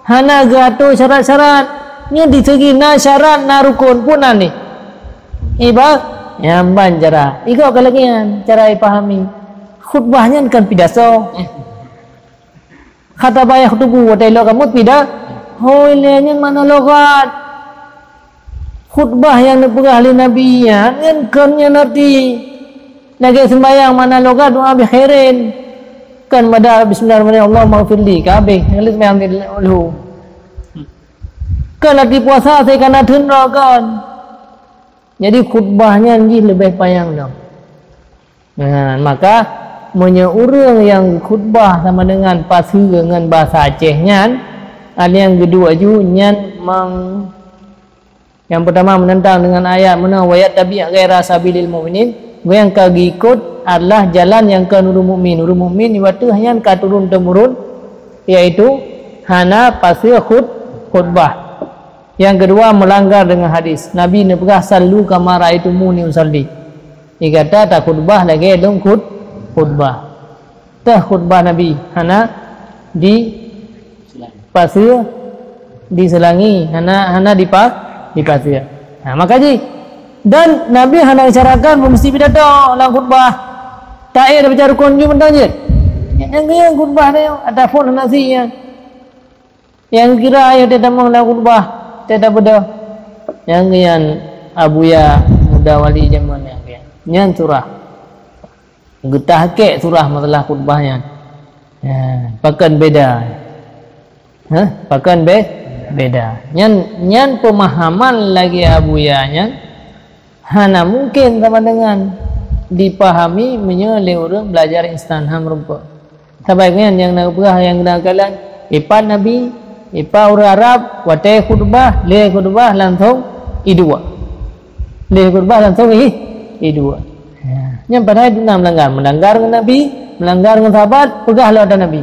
hana geuatoe syarat-syarat. Nyoe di segi na syarat, na rukon pun na nih. Iba-, nyan ban cara. Igoe ka lagée nyan cara ipahami. Khutbah nyan kan pidato. Khataba yakhtubu, watée lom kamoe pidato. Hôi lé nyan makna lughat. Khutbah nyang neupeugah lé Nabi nyan, nyan kon nyan arti. Lagée seumbahyang makna lughat doa bi khairin. Kan mada bismillahirrahmanirrahim, Allahumma ghfirli, ka habéh. Nyan lé seumbahyang di ulhu. Kan arti puasa, saya kana theun droe kan. Jadi khutbah nyan jih leubeh panyang lom. Nah, maka meunyoe ureuëng nyang khutbah sama dengan paseue ngon bahasa Aceh nyan, hal nyang geuduek ju nyan mang-, nyang peutama meunentang dengan ayat meunan, "Wa yattabi' ghaira sabilil mu'minin", nyang ka geuikot adalah jalan nyang kon ureuëng mukmin. Ureuëng mukmin di watée nyan ka turun-temurun, yaitu hana paseue khut-, khutbah. Nyang keudua, meulanggar deungon hadis. Nabi neupeugah, "Sallu kama ra'aitumuni usalli." Di gata takhutbah lagée lôn khut-, khutbah. Teuh khutbah Nabi hana dipaseue, diseulangi, hana, hana dipa-, dipaseue. Ha, maka jih. Dan Nabi hana isyaratkan meusti pidato lam khutbah. Taék baca rukon ju mantong jeuet. Nyang ngieng khutbah nyoe, ataupun hana si nyan. Nyang kira ayah teutamong lam khutbah, teuta beudôh. Nyang ngieng Abuya Muda Wali jameun nyang ngieng. Nyan surah. Geutahkek surah masalah khutbah nyan. Ya, pakon beda. Hah? Pakon be-, beda. Nyan, nyan pemahaman lagée Abuya nyan. Hana mungken sama dengan dipahami meunyoe lé ureuëng belajar instan, ha, meurumpok. Sabab nyan nyang na peugah nyang na kalan, ipat Nabi, ipat ureuëng Arab, watée khutbah, lé khutbah langsung iduek. Lé khutbah langsung i, iduek. Ya. Nyan padahai duna meulanggar, meulanggar ngon Nabi, meulanggar ngon sahabat, peugah lé ata Nabi.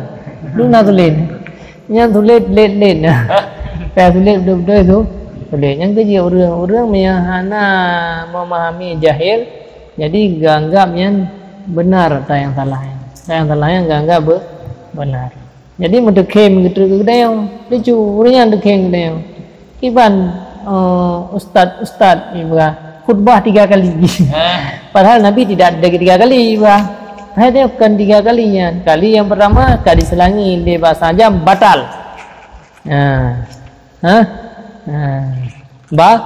Duna sulet. Nyan sulet, let, let. Ka sulet beutôi-beutôi su-, sulet. Nyang keujeuet ureuëng, ureuëng meunyoe hana memahami, jahil, jadi geuanggap nyan beunar ata nyang salah nyan. Ata nyang salah nyan geuanggap be-, beunar. Jadi meuteukhem geutreuk keu geutanyoe. Lucu, ureuëng nyan teukhem geutanyoe. Kiban, eh, ustaz-ustaz ibarat khutbah tiga kali. Padahal Nabi tidak ada tiga kali ibarat. Padahal dia bukan tiga kali nyan. Kali yang pertama ka diselangi lé bahasa Ajam, batal. Ha. Ha? Ha. Ba-,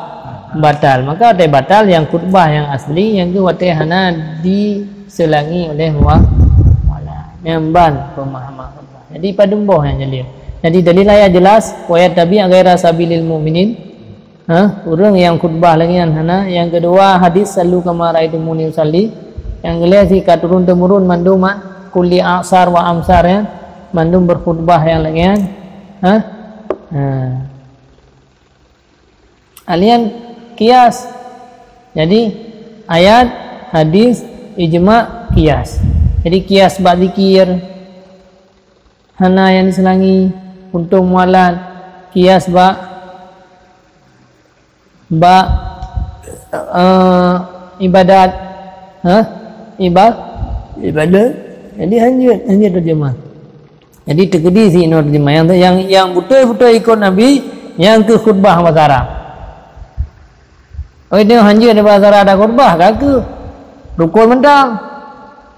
batal. Maka watée batal nyang khutbah nyang asli, nyang geuh watée hana diselangi oleh wa-, wala. Nyan ban pemahaman khutbah. Jadi padum boh nyang jeuet. Jadi dalil ayat jelas, "Wa yattabi' ghaira sabilil mu'minin." Ha, ureuëng nyang khutbah lagée nyan hana. Nyang keudua, hadis, "Sallu kama ra'aitumuni usalli." Nyang keulhèe, si ka turun-temurun mandum mat, kulli a'sar wa amsar, ya. Mandum berkhutbah nyang lagée nyan. Ha? Ha. Alian kias. Jadi ayat, hadis, ijma, kias. Jadi kias bak zikir, hana nyang diselangi, untông mualat, kias bak, bak, eh, ibadat, ha? Iba-, ibadat. Jadi hanjeuet, hanjeuet terjemah. Jadi teukeudi si inoe terjemah nyang, nyang, nyang beutôi-beutôi ikot Nabi, nyang keu khutbah bahasa Arab. Oh, itu hanjeuet daripada sara dan khutbah, ka keuh rukon mantong.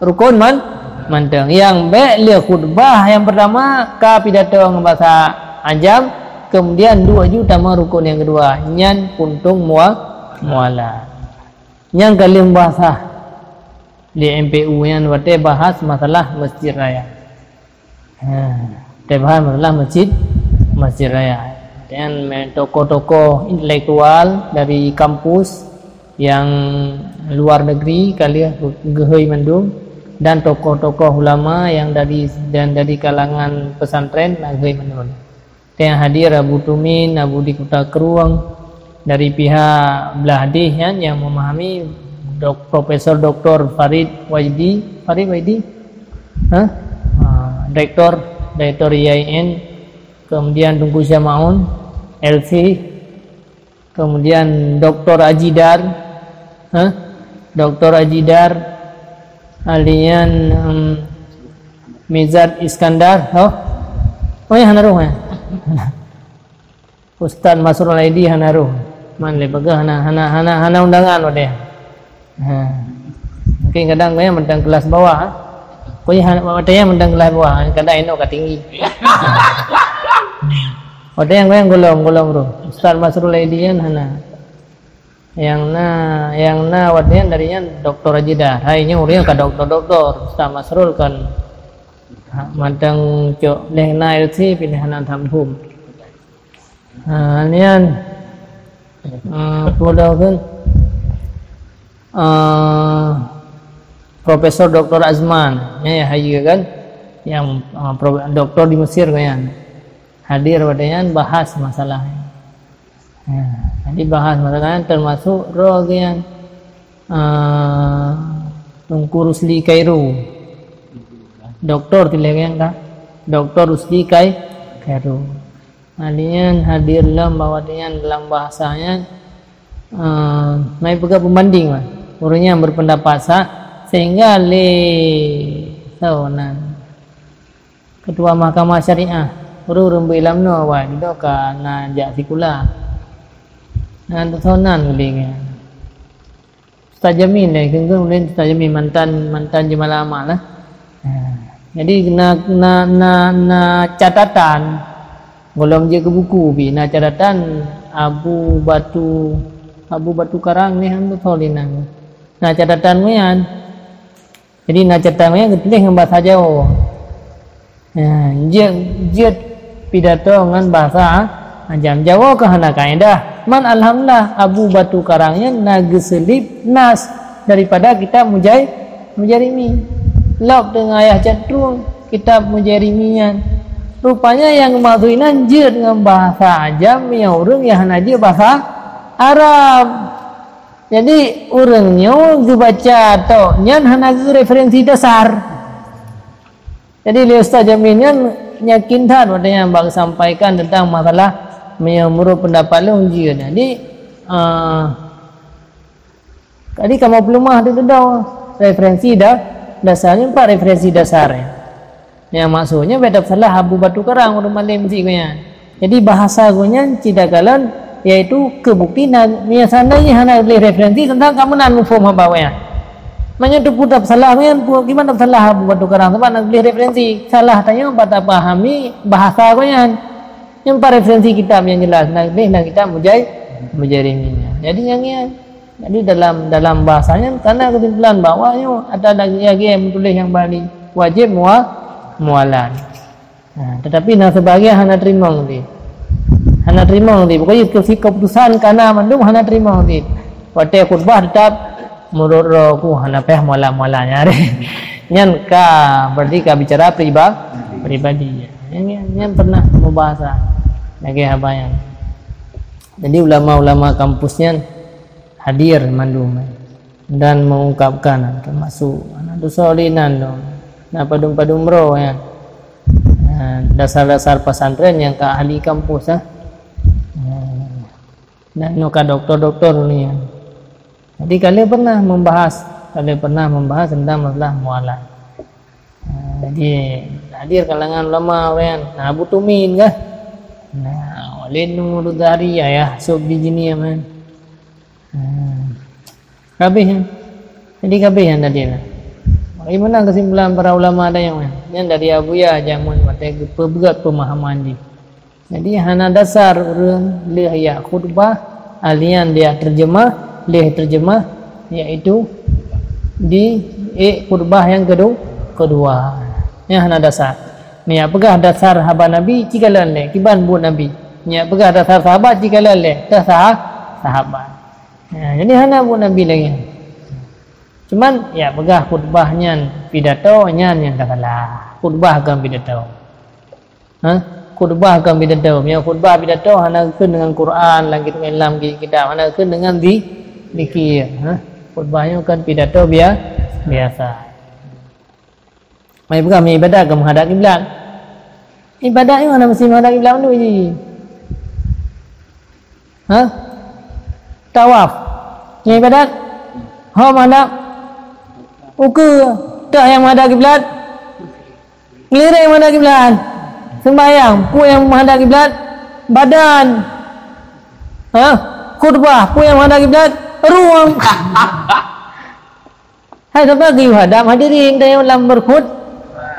Rukon man-, mantong. Nyang bék lé khutbah nyang pertama ka pidato ngon bahasa Ajam, kemudian duek ju tamong rukon nyang keudua, nyan puntông mua-, mualat. Nyang ka lheueh bahasa di M P U nyan watée bahas masalah Masjid Raya. Ha, teubahas masalah masjid, Masjid Raya. Dan me-, tokoh-tokoh intelektual dari kampus nyang luar negeri ka lheueh geuhôi mandum, dan tokoh-tokoh ulama nyang dari, dan dari kalangan pesantren na geuhôi mandum. Nyang hadir Abu Tumin, Abu di Kuta Krueng, dari pihak blah deh nyan nyang memahami Dok-, Profesor Doktor Farid Wajdi, Farid Wajdi? Hah? Ah, Rektor, Rektor I A I N, kemudian Teungku Syamaun, L C, kemudian Doktor Ajidar, hah? Doktor Ajidar, alian, em, Mizat Iskandar, oh? Oh ya, hana roh, ya? Ustaz Masrul Aidi hana roh. Man lé peugah hana, hana, hana, hana undangan watée. Ha. Mungkin kadang gobnyan mantong kelas bawah, ha. Kok hana watée nyan mantong kelas bawah, kadang inok ka tinggi. Watée nyan gobnyan golom, golom roh. Ustaz Masrul Aidi nyan hana. Nyang na, nyang na watée nyan dari nyan Doktor Ajidar. Hai nyoe ureuëng ka doktor-doktor. Ustaz Masrul kan ha, mantong cok leh na L C piléh hana tham hum. Ha, nian, ah, peue lom kan, ah, Profesor Doktor Azman, ya, ya, hayeue kan, yang, ah, pro-, doktor di Mesir kan, hadir pada nyan bahas masalah. Ya, jadi bahas masalah nyan termasuk roh kan, ah, Teungku Rusli Kairu. Doktor tilée kan, Doktor Rusli Kai-, Kairu. Nah, lé nyan hadir lom bahwa lé nyan dalam bahasa nyan, eh, mai peugah pembanding lah. Ureuëng nyang berpendapat sah, sehingga lé, soe nan, Ketua Mahkamah Syariah, ureuëng-ureuëng beuilam nyoe awai, dudoe ka na jak sikula. Nah, soe nan ulée nyan. Ustaz Jamil, eh, kheun-kheun ulôn Ustaz Jamil mantan, mantan jeumala amal, eh. Ha. Jadi na, na, na, na catatan, gohlom jeuet keu buku pih, na catatan Abu Batu, Abu Batu Karang nyan hana teulinan. Na catatan nyan. Jadi na catatan nyan geutuléh ngon bahasa Jawa. Ha, jeuet, jeuet pidato ngon bahasa ajam. Jawa ka hana kaedah. Man alhamdulillah, Abu Batu Karang nyan na geuseulib nas daripada kitab Mujai-, Mujarimi. Lop teungoh ayah cantrueng kitab Mujarimi nyan. Rupanya nyang geumaksud inan jeuet ngon bahasa ajam nyang ureuëng nyang hana jeuet bahasa Arab. Jadi ureuëng nyoe geubaca tok nyan hana geureferensi dasar. Jadi lé Ustaz Jamil nyan yakin that watée nyan bak sampaikan tentang masalah meunyoe meunurot pendapat lôn jeuet. Jadi, ah, jadi kamoe peuleumah teuh teudoe referensi da-, dasar nyan, pat referensi dasar nyan. Nyang maksudnya beda salah Abu Batu Karang ureuëng malém sik gobnyan. Jadi bahasa gobnyan cit takalon yaitu keu bukti na, meunyoe seandainya hana lé referensi tentang ka meunan muphom haba gobnyan. Meunyoe teupeue salah gobnyan, pu-, kiban salah Abu Batu Karang sebab na lé referensi. Salah tanyoe bak tapahami bahasa gobnyan. Nyang pat referensi kitab nyang jelas, na lé na kitab Mujai-, Mujarimi nyan. Jadi nyang nyan. Jadi dalam, dalam bahasa nyan kana keusimpulan bahwa nyoe ata lagée meutuléh nyang bali wajéb mua-, mualat. Ha, tetapi na sebagian hana teurimong di. Hana teurimong di. Pokoknya keusi-, keputusan kana mandum hana teurimong di. Watée khutbah tetap meunurot roh ku hana payah mualat-mualat nyan. Nyan ka berarti ka bicara priba-, pribadi. Nyan, nyan, nyan pernah mubahasa lagée haba nyan. Jadi ulama-ulama kampus nyan hadir mandum, eh, dan mengungkapkan, termasuk anak dosa linan tu. Nah, padum-padum bro, ya. Nah, dasar-dasar pesantren nyang ka ahli kampus, eh. Nah, dan nyoe ka doktor-doktor ni, ya. Jadi kalian pernah membahas, kalian pernah membahas tentang masalah mualat. Ha, jadi hadir kalangan ulama kan. Nah, Abu Tumin kah? Nah, Walid Nur Zahari ya, ya, sub di jini ya man. Ha. Kabeh kan? Jadi kabeh yang tadi lah. Bagaimana kesimpulan para ulama ada yang kan? Yang dari Abu Ya jamun mata peberat pemahaman di. Jadi hana dasar ureuëng lheueh jak khutbah, alian jak terjemah, lheueh terjemah, yaitu di ék khutbah nyang kedu-, kedua. Nyan hana dasar. Meunyo peugah dasar haba Nabi, cikalon lé, kiban buet Nabi. Meunyo peugah dasar sahabat, cikalon lé, teuh saha-, sahabat. Nah, jadi hana buet Nabi lagée nyan. Cuman, ya peugah khutbah nyan pidato, nyan nyang ka salah. Khutbah kon pidato. Ha? Khutbah kon pidato. Meunyo khutbah pidato hana geukheun deungon Quran, lam kitab, lam kitab, hana geukheun deungon zi-, zikir. Ha? Khutbah nyoe kan pidato bia-, biasa. Mai peugah meuibadat keu meuhadap kiblat. Ibadat nyoe hana meusti meuhadap kiblat mandum jih. Ha? Tawaf. Nyoe ibadat? Ho meuhadap? Ukeue. Teuh nyang meuhadap kiblat? Ngelireng meuhadap kiblat. Sembahyang, peue nyang meuhadap kiblat? Badan. Ha? Khutbah, peue nyang meuhadap kiblat? Rueng. Hai, sapa geuyue hadap hadirin teuh lam berkhut-,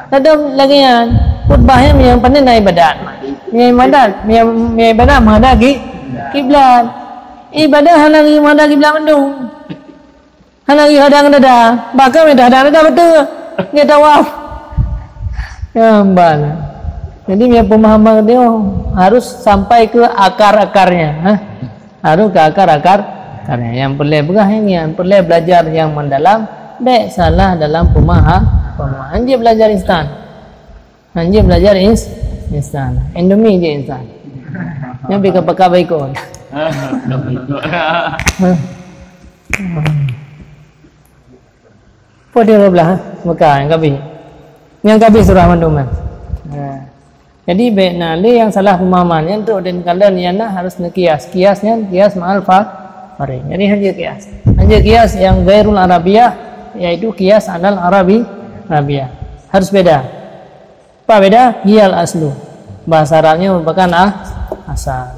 hadap lagèe nyan. Khutbah nyan nyang panen na ibadat. Nyang ibadat, nyang, nyang ibadat meuhadap ki-, kiblat. Ibadat hana geuyue meuhadap kiblat mandum. Hana geuyue hadap ngon dada. Bahkan meunyo hadap ngon dada beutôi. Ngon tawaf. Ya, mbak. Jadi, punya pemahaman dia harus sampai ke akar-akarnya, ha? Harus ke akar-akar, akarnya. Nyang peureulèe peugah nyan, nyang peureulèe belajar nyang mendalam, bèk salah dalam pemaha-, pemahaman. Hanjeuet belajar instan. Hanjeuet belajar ins-, instan. Indomie je instan. Nyan pih ka pakai baikon. Pukul dua belas, ha? Bukan, nyang ka abéh. Nyang ka abéh surah mandum, kan? Ha. Jadi, bèk na lé nyang salah pemahaman. Nyan trok dan kalian nyang na harus neukias. Kias nyan, kias ma'al fa-, farid. Jadi, hanjeuet kias. Hanjeuet kias nyang ghairul Arabiyah, yaitu kias alal Arabi-, Arabiyah. Harus beda. Apa beda? Hiyal aslu. Bahasa Arabnya merupakan as-, asal.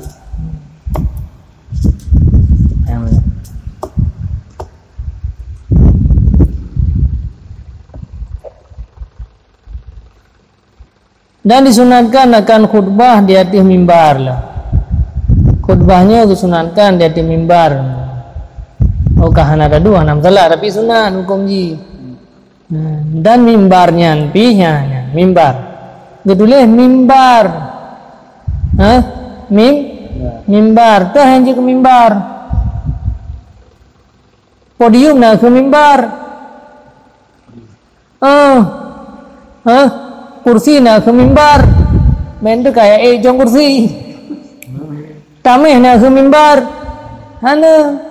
Dan disunatkan akan khutbah di ateueh mimbar lah. Khutbah nyoe disunatkan di ateueh mimbar. Oh, ka hana taduek, hana masalah, tapi sunat huköm jih. Nah, dan mimbar nyan pih, nyan, nyan, mimbar. Geutuléh mimbar. Ha? Mim-, mimbar. Teuh hanjeuet keu mimbar. Podium na keu mimbar. Ah. Ha? Kursi na keu mimbar. Meunan teuh kaya ék jong kursi. Taméh na keu mimbar. Hana.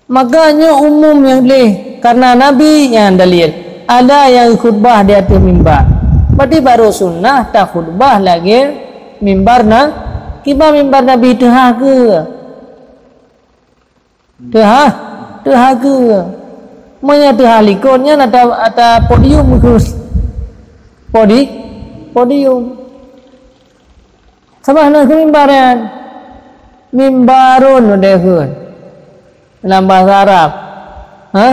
Maka nyoe umum nyang gleh, karena Nabi nyan dalil. Ada nyang khutbah di ateueh mimbar. Berarti baru sunnah takhutbah lagèe mimbar na, kiban mimbar Nabi teuhah keu. Teuhah, teuhah keu. Meunyoe teuhah likot nyan ata, ata podium keu. Podi-, podium. Sabab na keu mimbar nyan. Mimbarun udeh kheun. Lam bahasa Arab. Ha?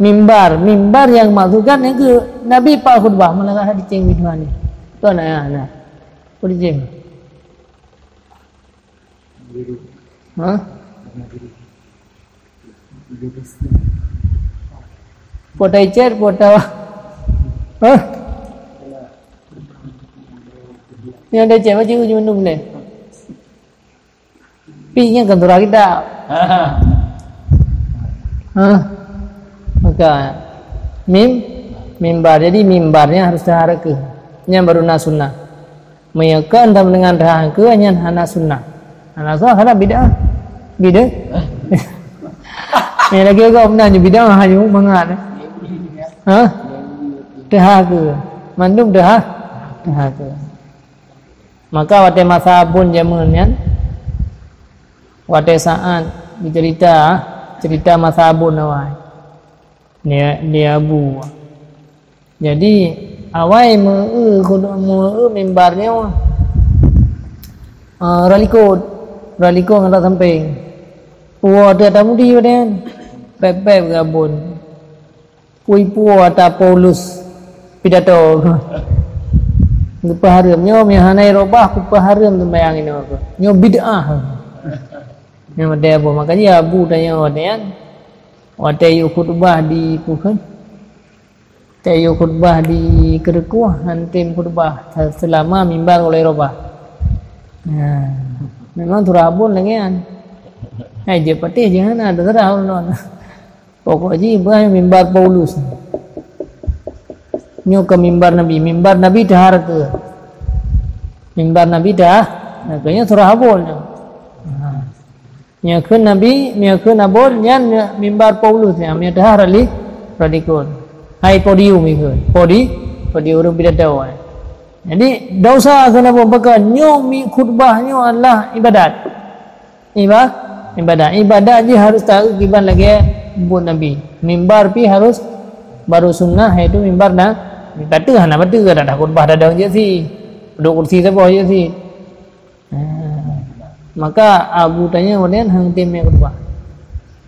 Mimbar. Mimbar nyang maksudkan nyan keu Nabi pat khutbah, malah ka diceng bid'ah ni. Tu na, na. Diceng. Ha? Pota icet, pota. Ha? Nyoe ada cek, baca uji mandum leh. Pi nyan kan surah kitab. Ha? Maka mim, mimbar. Jadi mimbarnya harus tahareukeun. Nyan baru na sunnah. Meunyoe kon tameundeungan teuhah keu nyan hana sunnah. Hana sunnah, hana bid'ah. Bid'ah. Nyang lagèe gob nan je bid'ah hanya mangat. Ha? Teuhah keu. Mandum teuhah. Teuhah keu. Maka watèe masa Abon jameun nyan, watèe saat dicerita, cerita masa Abon awai. Ni, ni Abu. Jadi, awai meu-eu, meu-eu mimbar nyoe, eh, rot likot, rot likot ngon rot sampéng. Puwoe teuh ata mudi watèe nyan. Pèp-pèp gabon. Kui puwoe ata Paulus pidato. Geupeuhareuem. Nyoe meuhana robah, geupeuhareuem seumbahyang inoe. Nyoe bid'ah. Nyoe watèe Abu. Maka jih Abu tanyoe watèe nyan. Watèe yue khutbah di, peue kheun? Tayue khutbah di keureukoh, han tem khutbah se-, seulama mimbar ulèe robah. Nah, memang surah Abon lagèe nyan. Hai, jeuet patéh jih hana, terserah ulôn. Pokok jih bah mimbar Paulus. Nyoe keu mimbar Nabi, mimbar Nabi teuhareukeue. Mimbar Nabi teuha-, nah, keu nyoe surah Abon nyoe. Nah. Meunyoe kheun Nabi, meunyoe kheun Abon, nyan mimbar Paulus nyan, meunyoe teuhah rali, ralikot. Hai podium ikheun, podi, podium ureuëng pidato. Jadi, dosa kheun Abon, pakon nyoe mi khutbah nyoe adalah ibadat. Iba-, ibadat. Ibadat jih harus taeu kiban lagée buet Nabi. Mimbar pi harus baru sunnah, yaitu mimbar na-, tapi hana beutôi, dak khutbah dadong jeuet si. Duduk kursi saboh jeuet si. Ha. Maka Abu tanya, "Wadéen hang tem mé khutbah?"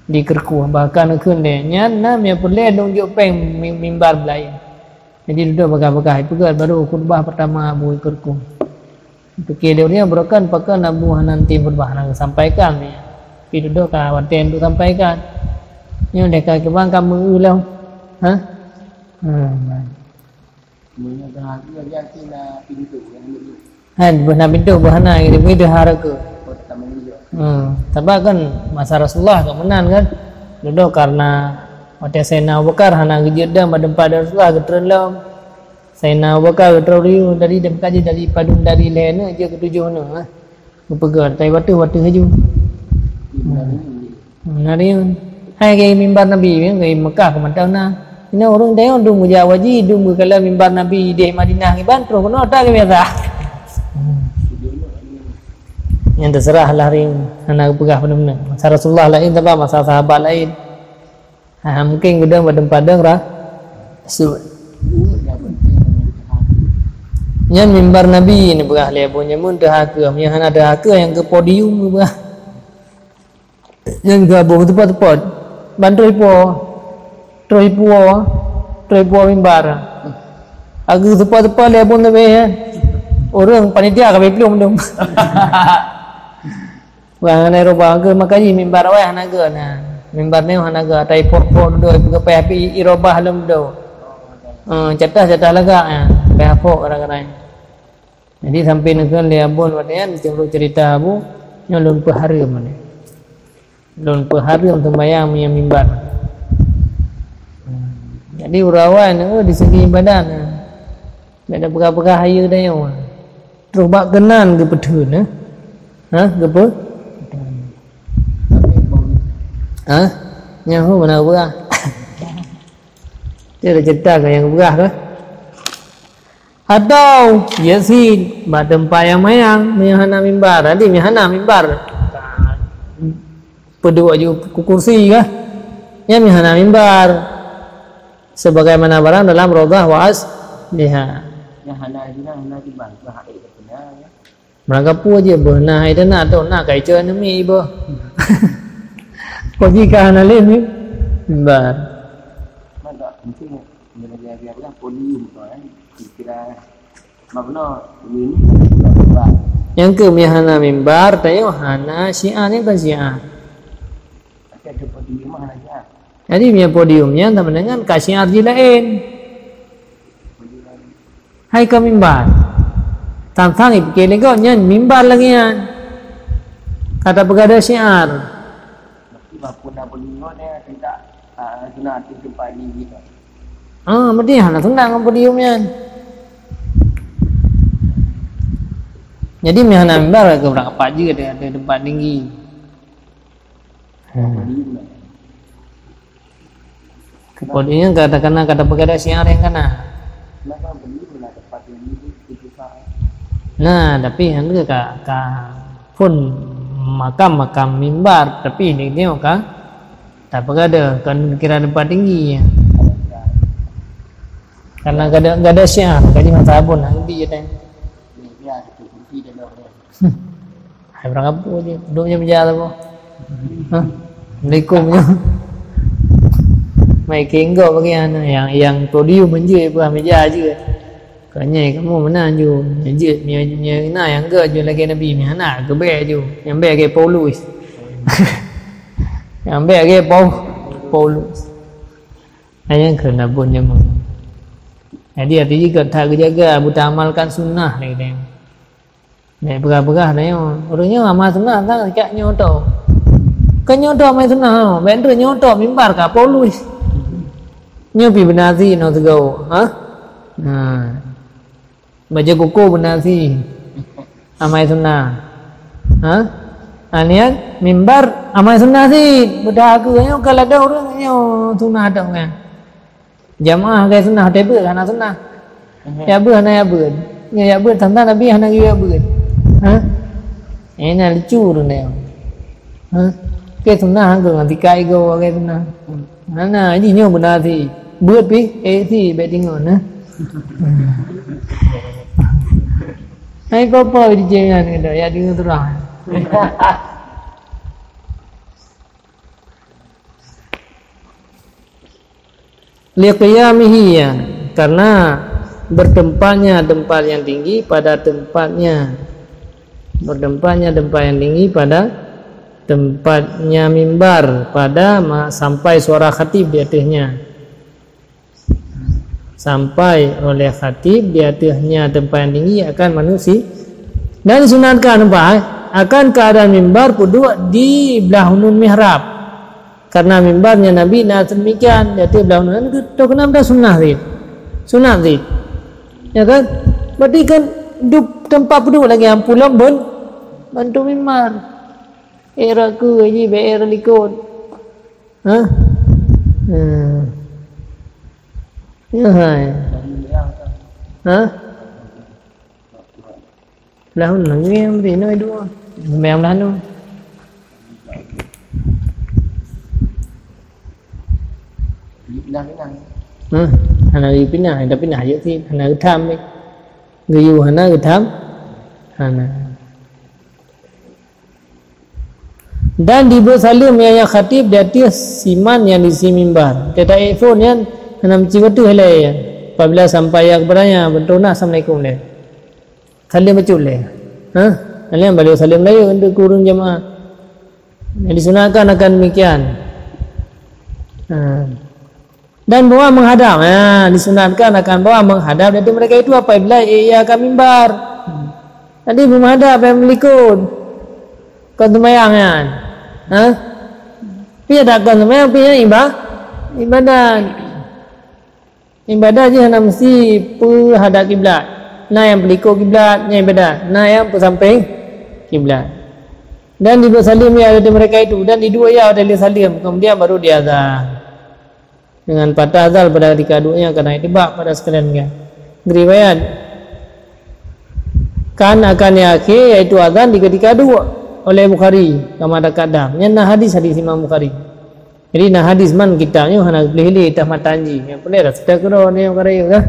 Di Keureukuh, bahkan kheun lé, "Nyan na mé peureulée lôn jok péng mi-, mimbar beulaén." Jadi dudoe bagah-bagah ipeugét, baru khutbah pertama Abu di Keureukuh. Pike lé ureuëng, "Beurokon pakon Abu hana tem khutbah, hana geusampaikan mé." Tapi dudoe ka watée untuk sampaikan. Nyoe lé ka kibang ka meu lom. Ha? Ha. Meunyoe teuhah keue, yakin na pintoe nyang leueh. Hai, beuh na pintoe, beuh hana, gitu, begitu hara keue. Oh, tak main juga. Hmm, sabab kan masa Rasulullah ka meunan kan. Dudoe karena watée Saidina Abu Bakar hana geujeuet dong bak teumpat Rasulullah, geutreun lom. Saidina Abu Bakar geutreun riu dari, dan kaji dari padum dari lhée nyoe jeuet keu tujoh nyoe, eh. Geupeugah, tai bateue, bateue laju. Hmm. Meunariun. Hai, keu mimbar Nabi, keu Mekah, keu mantong na. Inoe ureuëng tanyoe dum geujak haji, dum geukalon mimbar Nabi di Madinah kiban, troh keunoe that keu biasa. Hmm. Nyan teuseurah lah riun, hana geupeugah peue-peue. Masa Rasulullah laén, sabab masa sahabat laén. Ha, mungkin geudong bak teumpat dong ra-, su-, nyan mimbar Nabi neupeugah lé Abu Nyamun teuhah keue, meunyoe hana teuhah keue nyang keu podium neupeugah. Nyan keu Abu teupat-teupat. Ban troh ipo. Troh ipo. Troh ipo mimbar. Agu teupat-teupat lé Abu Nabi, ya. Ureuëng panitia ka beuplong dong. Wah, hana irobah, ke maka jih mimbar awai hana geu na. Mimbar nyoe hana geu, atai pok-pok dudoe, ipeugah payah pi irobah lom dudoe. Eh, catah-catah lagak nya, payah pok kadang-kadang. Jadi sampai neukheun lé Abon watée nyan, cerita Abu, nyoe lôn peuhareuem ni. Lôn peuhareuem sembahyang meunyoe mimbar. Jadi ureuëng awai nyoe di segi ibadat nyoe. Beda peugah-peugah hayeue dayong. Terus bak keunan geupeutheun, eh? Ha, geupeu-, ha? Nyan ho mana peugah? Dia dah cerita ke yang peugah ke? Atau, ya si, bak teumpat yang mayang, yang hana mimbar. Tadi yang hana mimbar. Peuduek ju ku kursi kah? Nyan meuhana mimbar. Sebagaimana barang dalam Raudhah wa Asliha. Nyang hana jina, hana jibang, bah hai dah kena, ya. Meurangkapeue jih beuh na hai dah na, toh na kai coe neumi beuh. Kok jih ka hana lé mimbar. Mantap, mungkin bila dia biar lah podium tu, eh. Kira Makna ini. Nyang keu meuhana mimbar, tanyoe hana syiar, nyan kon syiar. Tapi ada podium mah hana syiar. Jadi, meunyoe podium nyan sama dengan ka syiar jih laén. Hai ka mimbar. Sang-sang ipike lé gob nyan mimbar lagée nyan. Ka tapeugah syiar. Berarti walaupun na podium nyan, teuka, ah, guna ateueh teumpat jih gitu. Ah, berarti hana seunang ngon podium nyan. Jadi, meuhana mimbar keu beurangkapat jih ada, ada teumpat tinggi. Hmm. Keu podium nyan ka takana, ka tapeugah syiar nyang kana. Nah, tapi hana ka, ka phon makam-makam mimbar, tapi di nyoe ka tapeugah kon kira teumpat tinggi. Karena gada, gada syiar, gaji masa abon, nah, di je teng. Hmm. Hai, barang apa je? Duduk je meja tu. Hah? Assalamualaikum je. Mai kinggok bagi anu, yang, yang podium je, buah meja je. Konyol kamu meunan ju. Jeuet nyoe, nyoe na nyang gét ju lagée Nabi, meuhana geubek ju. Nyang bek lagée Paulus. Nyang bek lagée Pau-, Paulus. Nyang keu na buet nyoe. Jadi, arti jih gét that geujaga, beutaamalkan sunnah lagée nyan. Bèk peugah-peugah tanyoe. Ureueng nyoe amal sunnah, tak cak nyoe to. Kon nyoe to amal sunnah, bèk nyoe to mimbar ka Paulus. Nyoe pi beunasi nyoe sigoe, ha? Ha. Baca kuku beunasi. Amai sunnah. Ha? Ha, nyan mimbar amal sunnah cit. Beudah aku nyoe ka ladôm ureuëng nyoe sunnah tok kan. Jamaah ke sunnah, tapi beuet hana sunnah. Mhm. Ya beuet hana ya beuet. Nyoe ya beuet tantang Nabi hana geuyue beuet. Ha? Eh, na lucu tu nyoe. Ha? Ke sunnah ke ngon tikai go ke sunnah. Hana, ji nyoe beuna cit. Beuet pih, eh, cit, bèk tingon, ha? Hai, peue-peue di jih nyan, ya, deungoe surah. Liqiyamihi, ya, karena bertempatnya tempat yang tinggi pada tempatnya. Bertempatnya tempat yang tinggi pada tempatnya mimbar, pada ma-, sampai suara khatib di atasnya. Sampai oleh khatib di atasnya tempat yang tinggi akan manusia. Dan disunatkan, nampak, eh, akan keadaan mimbar peuduek di blah uneun mihrab. Karena mimbarnya Nabi na sedemikian, di ateueh blah uneun, tu kenapa dah sunnah cit. Sunat cit. Ya kan? Berarti kan dup-, tempat peuduek lagèe nyang pulom bun, bantu mimbar. Eh, raku ji, B R likot. Ha? Hmm. Ya, hai. Ha? Blah uneun lagèe nyang bri, noi dua. Seumayang blah uneun. Ha? Hana geupinah, tapi nah, yuk sih, hana geutam, eh. Geuyue hana geutam. Hana. Dan dibeuet saleuem ya, ya khatib di ateueh siman nyang di sisi mimbar. Teutab iPhone nyan hana meuci watèe lé ya. Apabila sampai ya keupada nyan, beutôi na assalamualaikum lé. Saleuem bacut lé. Ha? Nyan baru saleuem layeuk untuk ureueng jamaah. Yang disunatkan akan demikian. Ha. Dan bahwa menghadap, ha, disunatkan akan bahwa menghadap, dan mereka itu apabila ia akan mimbar. Jadi menghadap yang melikot. Kon seumayang nyan. Ha? Pi dak kon seumayang, pi nyan iba-, ibadat. Ibadat jih hana mesti peuhadap kiblat. Na nyang peulikot kiblat, nyang ibadat. Na nyang peusampéng kiblat. Dan dibeuet saleuem ya dari mereka itu, dan diduek ya dari saleuem, kemudian baru diazan. Dengan patah azan pada ketika duek nyan karena itibak pada sekalian kan. Riwayat kan akan ya akhé, yaitu azan di ketika duek oleh Bukhari, kama taqaddam. Nyan na hadis, hadis Imam Bukhari. Jadi na hadis man kitab nyoe hana geupilih-pilih tah matan jih. Nyang peureulèe dah seutôt keudroe nyoe ka rayeuk kah?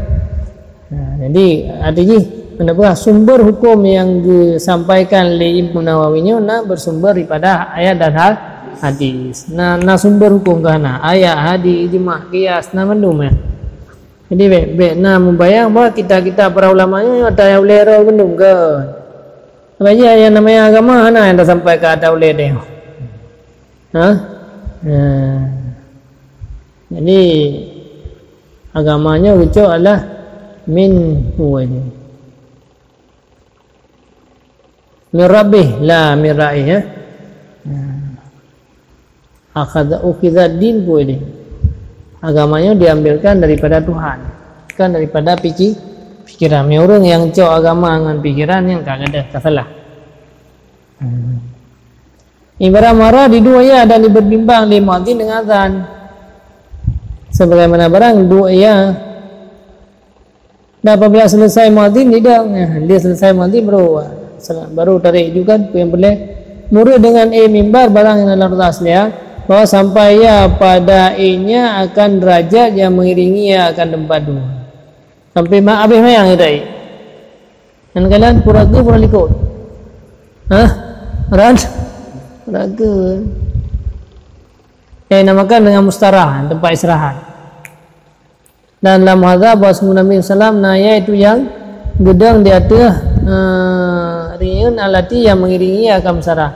Nah, jadi arti jih, meunyoe sumber hukum nyang geusampaikan lé Ibnu Nawawi nyoe na bersumber daripada ayat dan ha-, hadis. Na, na sumber hukum keu hana, ayat, hadis, ijma, qiyas, na mandum nyan. Jadi bèk, bèk na mubayang bahwa kitab-kitab para ulama nyoe ata ulèe droe mandum kan. Apa jih nyang namanya agama hana nyang tasampaikan ata ulèe droe. Ha? Nah. Jadi agama nyoe geucok adalah min huwa ini. Min rabbih, la min ra'ih, ya. Nah. Akhadha, ukhidha din pun ini. Agama nyoe diambilkan daripada Tuhan, bukan daripada piki-, pikiran. Meunyoe ureueng nyang cok agama ngon pikiran, nyan ka gadôh, ka salah. Hmm. Ibarat muhadharah diduek ya dan diperbimbang lé muadzin dengan azan. Sebagaimana barang duek ya. Dan apabila selesai muadzin, didong. Ya, dia selesai muadzin, baru, baru tarék ju kan, peue nyang peureulèe. Murit dengan e mimbar barang nyang dalam rasa asli, ya, bahwa sampai ya pada e nya akan derajat yang mengiringi ya akan tempat dua. Sampai ma-, habéh mayang ya tadi. Dan kalian pura ke, pura likot. Hah? Ran? Pura ke. Eh, namakan dengan mustarah, tempat istirahat. Dan lam hadza bahwa sungguh Nabi sallam na yaitu nyang geudong di ateueh, eh, riyeuen alati nyang mengiringi akan mustarah.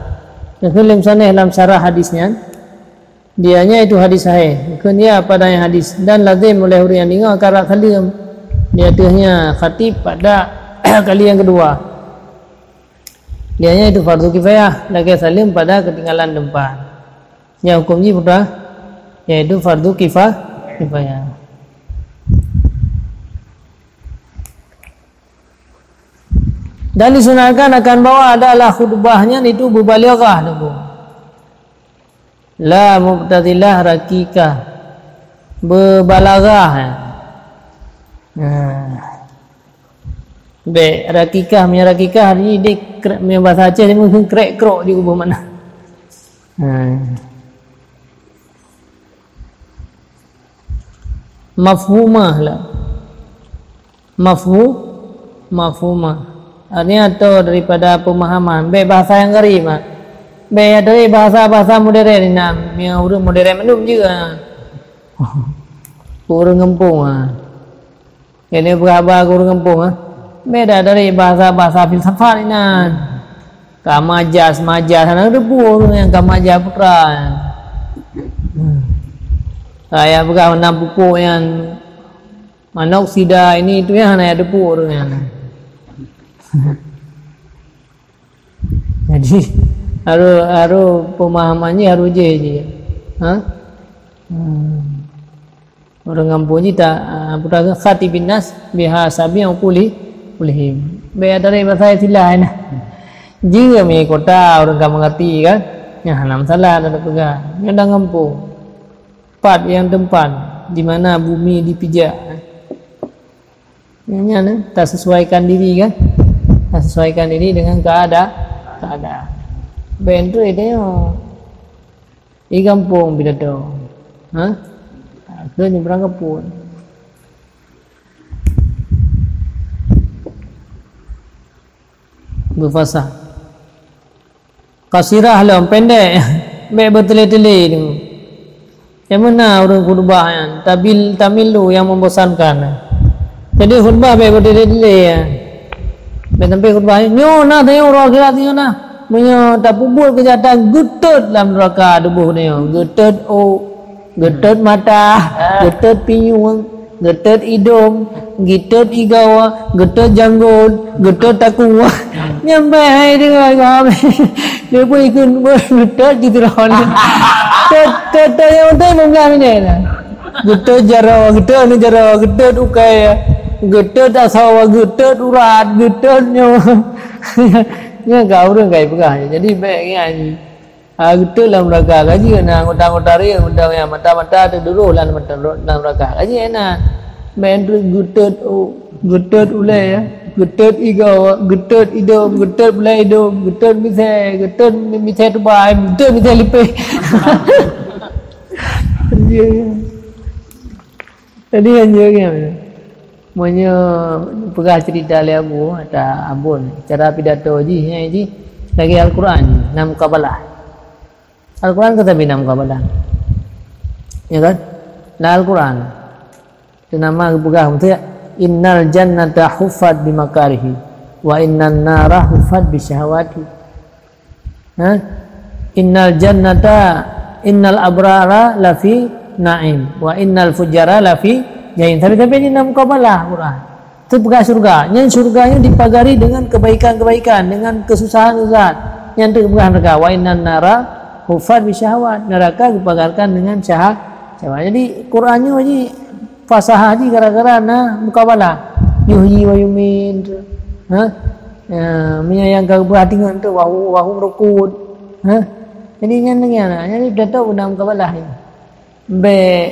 Nyang kheun lé musannif lam syarah hadis nyan, dia nya itu hadis sahih. Kheun ya padanya hadis dan lazim oleh ureueng nyang deungoe akan rab saleuem di ateueh nya khatib pada kali nyang keudua. Dia nya itu fardu kifayah, lagèe saleuem pada keutinggalan teumpat. Nyang huköm jih peue, yaitu fardu kifa-, kifayah. Dan disunahkan akan bahwa adalah khutbah nyan itu beubalighah, Teungku. La mubtadhilah rakikah. Beubalaghah, eh. Nah. Bèk rakikah, meunyoe rakikah, jadi dek krek, meunyoe bahasa Aceh, dia mungkin krek krok juga bermakna. Nah. Mafhumah lah. Mafhu-, mafhumah. Artinya atau daripada pemahaman. Bèk bahasa nyang gharib, ah. Bèk ya dari bahasa-bahasa modern ni, nah, yang ureueng modern mandum je, ah. Ureueng gampông, ah. Jadi, peugah haba keu ureueng gampông, ah. Beda dari bahasa-bahasa filsafat inan. Ka majas, majas, hana teupeu ureueng nyang ka majas peue kra. Hmm. Ka ya peugah na pupuk nyan, manok sida ini itu nyan hana ya teupeu ureueng nyan. Jadi, harôh, harôh pemahaman jih harôh jih jih. Ha? Hmm. Ureueng gampông jih ta, ah, putra khatibin nas bihasabi uquli-, uqulihim. Bèk ya dari bahasa istilah nyan. Jih mi kota ureueng ka mengerti kan? Nyan hana masalah dah peugah. Nyan ureueng gampông. Pat yang tempat di mana bumi dipijak. Nyan, nyan, eh, tasesuaikan diri kan? Tasesuaikan diri dengan keada-, keadaan. Bèk enteuk tengok. Di gampông pidato. Ha? Ke nyebrang gampông. Beufasah. Qasirah lom, pendek. Bèk beutele-tele tu. Nyang meunan ureueng khutbah nyan, tabil, tamillu yang membosankan. Jadi khutbah bèk beutele-tele, ya. Bèk sampai khutbah, "Nyoe na, tanyoe uroe akhirat nyoe na. Meunyoe tapeubuet keujahatan, geutot lam neuraka tuboh tanyoe. Geutot ôk, geutot mata, geutot pinyueng, geutot idong, geutot igoe, geutot janggot, geutot takue." Nyan bèk hai deungoe kami. Dia pun ikut geutot di turun. Tot, tot, tot nyang penting lima belas minit lah. Geutot jaroe, geutot aneuk jaroe, geutot ukai, geutot asoe, geutot urat, geutot nyoe. Nyan ka ureueng ka ipeugah. Jadi bèk nyan. Ah, geutot lam neuraka ka jeuet na anggota-anggota rayek, anggota nyang mata-mata teuduroh lam, lam neuraka ka jeuet na. Bèk enteuk geutot, oh, geutot ulèe, ya. Geutot igoe, geutot idong, geutot bulèe idong, geutot misèe, geutot misèe tubai, geutot misèe lipèh. Jadi, hanjeuet nyan. Meunyoe peugah cerita lé Abu, ata Abon, cara pidato jih, nyan jih, lagèe Al-Quran, na mukabalah. Al-Quran ka sabe na mukabalah. Ya kan? Na Al-Quran. Teunama geupeugah, "Innal jannata huffat bimakarihi, wa innan nara huffat bisyahawati." Ha? "Innal jannata, innal abrara lafi na'im, wa innal fujjara lafi jahim." Sampai-sampai di dalam mukabalah Quran. Itu peugah syurga. Nyan syurga nyan dipagari dengan kebaikan-kebaikan, dengan kesusahan-kesusahan. Nyan tu peugah neraka. "Wa innan nara huffat bisyahawat." Neraka dipagarkan dengan syaha-, syahwat. Jadi, Quran nyoe ji fasahah jih gara-gara na mukabalah. Yuhyi wa yumiit. Ha? Ya, meunyoe nyang ka geupeugah teungoh tu, wa hu-, wa hum rukud. Ha? Jadi nyan lagèe nyan. Jadi dah tahu na mukabalah ni. Bèk,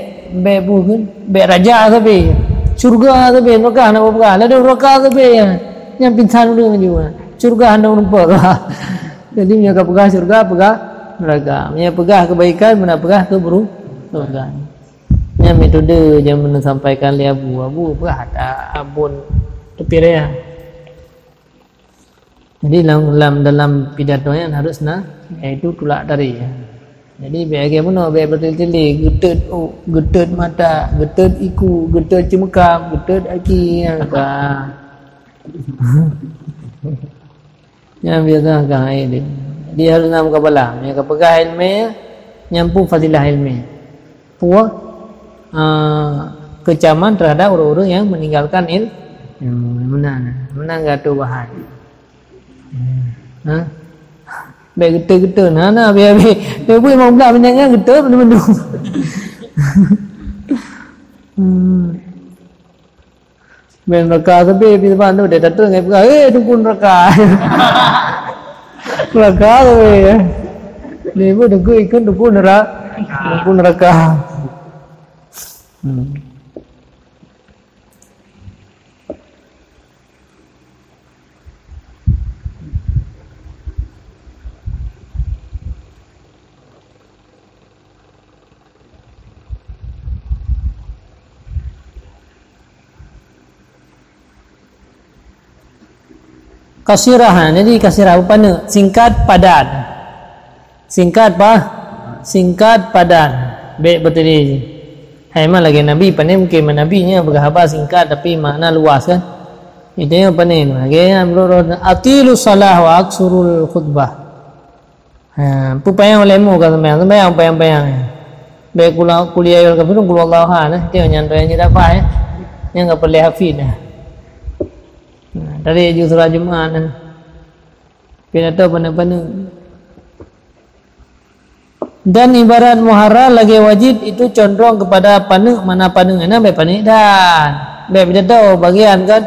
bèk buh kan? Bèk raja sabe. Syurga sabe, neraka hana peugah. Ladôm neraka sabe nyan. Nyan pingsan ureueng laju. Syurga hana ureueng peugah. Jadi meunyoe ka peugah syurga, peugah neraka. Meunyoe peugah kebaikan, meunan peugah keburukan. Nyan metode nyang neusampaikan lé Abu. Abu peugah ata Abon teupiraya. Jadi lam, lam, dalam pidato nyan harus na, yaitu tulak tari. Jadi bèk lagèe bunoe, bèk beutele-tele, geutot ôk, geutot mata, geutot iku, geutot ceumeukam, geutot aki, nyan ka. Nyan biasa ka hai dia. Dia harus na mukabalah. Meunyoe ka peugah ilmiah, nyan pun fadilah ilmiah. Peue, ah, kecaman terhadap ureueng-ureueng nyang meninggalkan il-, ilmu. Meunan, meunan geutanyoe bahas. Ha? Bèk geutot-geutot. Hana, habéh-habéh. Dia pun limong blah minyak nyan geutot, mandum-mandum. Hmm. Main neraka tapi, tapi sebab tu dia datang dengan pegang, "Eh, dukun neraka." Neraka tapi, ya. Ni pun dukun ikut dukun neraka. Dukun neraka. Hmm. Qasirah, ha, jadi qasirah, paneuk, singkat, padat. Singkat, pa-, singkat, padat. Bèk beutôi jih. Hai, memang lagèe Nabi, pané mungkin Nabi nyan peugah haba singkat tapi makna luas, kan? Itu nyang pané. Lagèe nyan, menurut, "Atilu salah wa aksurul khutbah." Ha, peupanyang lé mu ka seumayang, seumayang panyang-panyang. Bèk kula, kuliah yul kafirun, kul huwallahu ahad, eh. Tengok nyan tu nyang jeuet hafai, eh. Nyang ka peureulèe hafiz, eh. Nah, tadi ju surah Jumaat, eh. Pidato paneuk-paneuk. Dan ibarat muharrar lagèe wajib itu condong kepada paneuk, mana paneuk, na bèk paneuk dan. Bèk pidato bagian kan.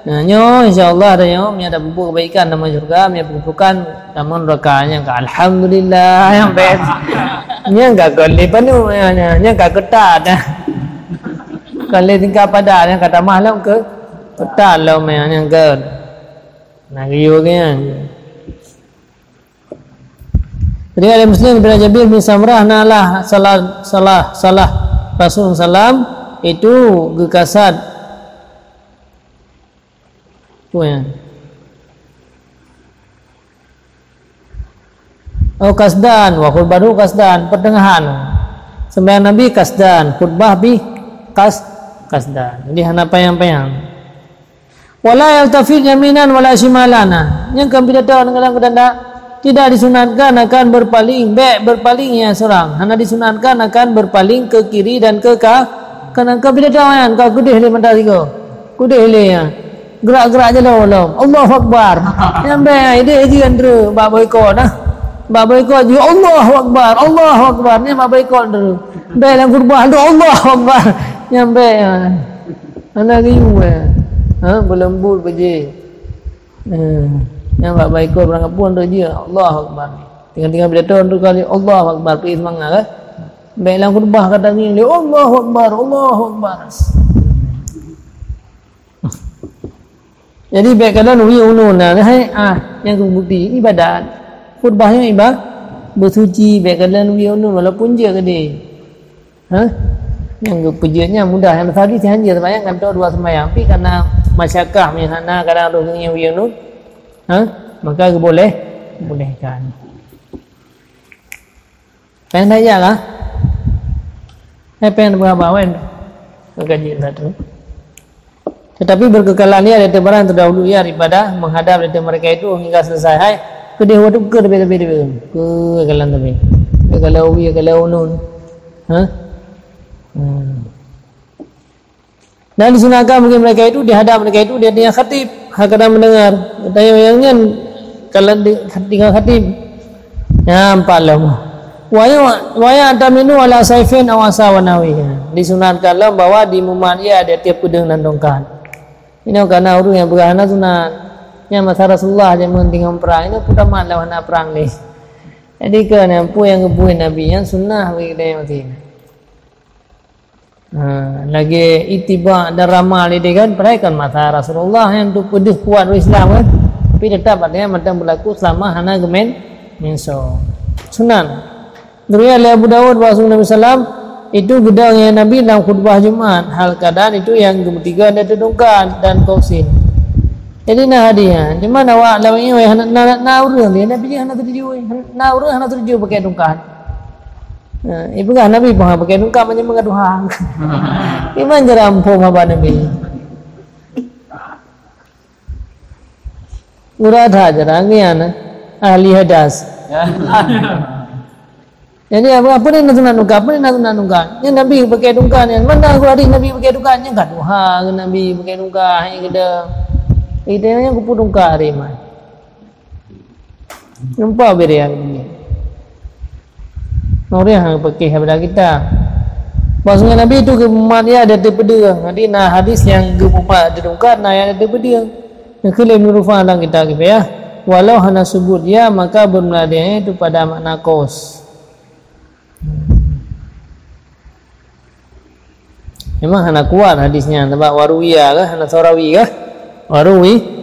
Nah, nyoe insya Allah ada nyoe, meunyo tapeubuet keubaikan dalam syurga, meunyo peubukan dalam neraka, nyang ka alhamdulillah, nyang bèk. Nyang ka kon lé paneuk, nyang, nyang, nyang ka keutat. Kon lé tingkat padat, nyang ka tamah lom keu, keutat lom, nyang, nyang ka. Nah, geuyue ke nyan. Riwayat Muslim, daripada Jabir bin Samrah, na lah salah, salah, salah Rasul sallam itu geukasad. Apa nyan? Oh, qasdan, wa khutbatuhu qasdan, pertengahan. Seumayang Nabi qasdan, khutbah pih qas-, qasdan. Jadi hana panyang-panyang. Wala yaltafit yaminan wala shimalan. Nyang keu pidato kadang-kadang tidak disunatkan akan berpaling, bèk berpaling ya seorang. Hana disunatkan akan berpaling ke kiri dan ke ka-, kadang keu pidato nyan ka keudeh lé mata sigoe. Keudeh lé nyan. Gerak-gerak jaloe lom. Allahu Akbar. Nyan bèk, ideh jih andeuh bak boikot nah. Bak boikot jih, "Allahu Akbar, Allahu Akbar." Nyan bak boikot andeuh. Bèk lam khutbah tu, "Allahu Akbar." Nyan bèk. Hana geuyue, eh. Ha, beuleumbot beujih. Eh, nyang bak baikot barang kapeue tu jih, Allahu Akbar. Tinggai-tinggai pidato tu kali, Allahu Akbar, bri seumangat, eh. Bèk lam khutbah ka tangieng lé, "Allahu Akbar, Allahu Akbar." Jadi bèk kalon wie ulôn nah, hai, ah, nyang keu bukti ibadat. Khutbah nyan iba-, beusuci, bèk kalon wie ulôn walaupun jeuet keudeh. Ha? Nyang geupeujeuet nyan mudah, nyang teusabi sihan jeuet seumayang, kan dua seumayang. Tapi karena masyakah meuhana kadang roh geuh ngieng wie ulôn. Ha? Maka geuboleh, bolehkan. Péng that jak kah? Hai péng beurapa wen? Gaji satu. Tetapi berkekalan ia dari barang terdahulu ia daripada menghadap dari mereka itu hingga selesai. Hai, keudeh waktu ke tepi-tepi tepi. Ke kalan tepi. Ke kalau wie kalau nun. Ha? Hmm. Dan disunahkan bagi mereka itu, di hadap mereka itu, dia dengan khatib, hakana mendengar. Tanya yang nyan, kalau di, dengan khatib. Ya, empat lom. Wa ya, wa ya'tamidu ala saifin aw asa wa nahwihima. Disunatkan lom bahwa di mumat ia ada tiap peudeueng dan tongkat. Ini karena ureueng nyang peugah hana sunat. Nyang masa Rasulullah jameun tinggai perang, ini peutamat lom hana perang lé. Jadi, keu nyang peue nyang geupeugah Nabi nyan sunnah bagi kita masih. Ha, lagèe ittiba dan ramal ideh kan, padahai kan masa Rasulullah nyan tu peudeuh kuat ureueng Islam kan. Tapi tetap ada nyang mantong berlaku selama hana geumen, menso. Sunan. Riwayat lé Abu Daud bahwa Nabi sallam itu geudong ngon Nabi lam khutbah Jumat. Hal keadaan itu nyang geumeutigö dan teudongkan dan kausin. Jadi na hadis nyan. Cuma awak lawét nyoe hana na, na ureueng lé, Nabi hana setuju. Na ureueng hana setuju pakai tongkat. Ha, ipeugah Nabi pun hana pakai tongkat, meunyo meungaduha. Iman jaram phom haba Nabi. Urat ha jarang nyan, ahli hadas. Jadi apa, apa ni nak sunat tongkat, apa ni nak sunat tongkat? Nyan Nabi pakai tongkat nyan. Mana aku hadis Nabi pakai tongkat? Nyan gaduha ngon Nabi pakai tongkat, hai geuda. Kita nyan kupu tongkat hari mai. Nampak beda yang ini. Orang yang pakai daripada kita. Maksudnya Nabi itu geumat ya di ateueh peudeueng. Jadi na hadis nyang geumat di tungkat na ya di ateueh peudeueng. Nyang keuh lé Ibnu Rufa'ah lam kitab Kifayah, walau hana subut ya, maka bermula dia itu pada makna kos. Memang hana kuat hadis nyan, sabab waruwiya kah, hana soe rawi kah? Waruwi.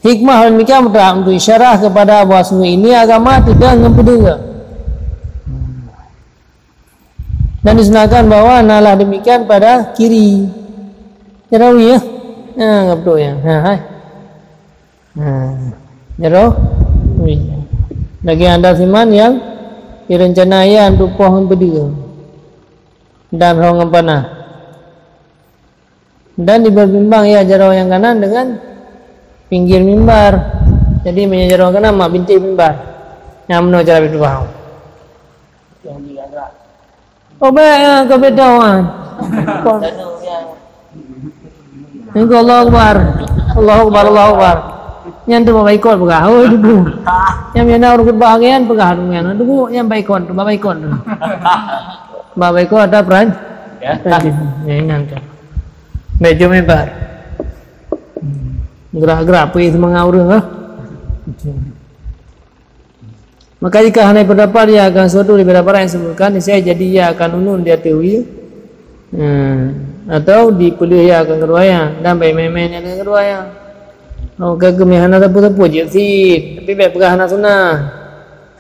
Hikmah demikian mutlak untuk isyarah kepada bahwasanya ini agama tidak ngon peudeueng. Dan disunahkan bahwa nalah demikian pada kiri. Jarawi ya. Ha, betul ya. Ha, hai. Ha. Jarawi. Lagi ada siman yang direncana ya untuk poh ngon peudeueng. Dan roh ngon panah. Dan diperbimbang ya jaroe nyang kanan dengan pinggir mimbar. Jadi meunyoe jaroe kanan mak bintéh mimbar. Nyang meunoe cara beuteubahu. Oh, baik, ah, kau beuteubahu, ah. Engkau Allahu Akbar. Allahu Akbar, Allahu Akbar. Nyan tu baikot peugah. Oh, itu. Nyang biasa ureueng khutbah nyan peugah tu nyan. Tu nyan baikot tu, baikot tu. Baikot ada peran. Ya. Peran. Ya, ingat tu. Baik, jom mimbar. Gerak-gerak pih seumangat ureueng ah. Maka jika hana pendapat ia akan suatu daripada barang yang disebutkan, niscaya jadi ia akan unun di ateueh wie, hmm, atau dipeuleueh ia akan keduanya, dan baik main-main ia dengan keduanya. Oh, ka geumeuhana sapeue-sapeue jeuet cit, tapi bèk peugah hana sunah.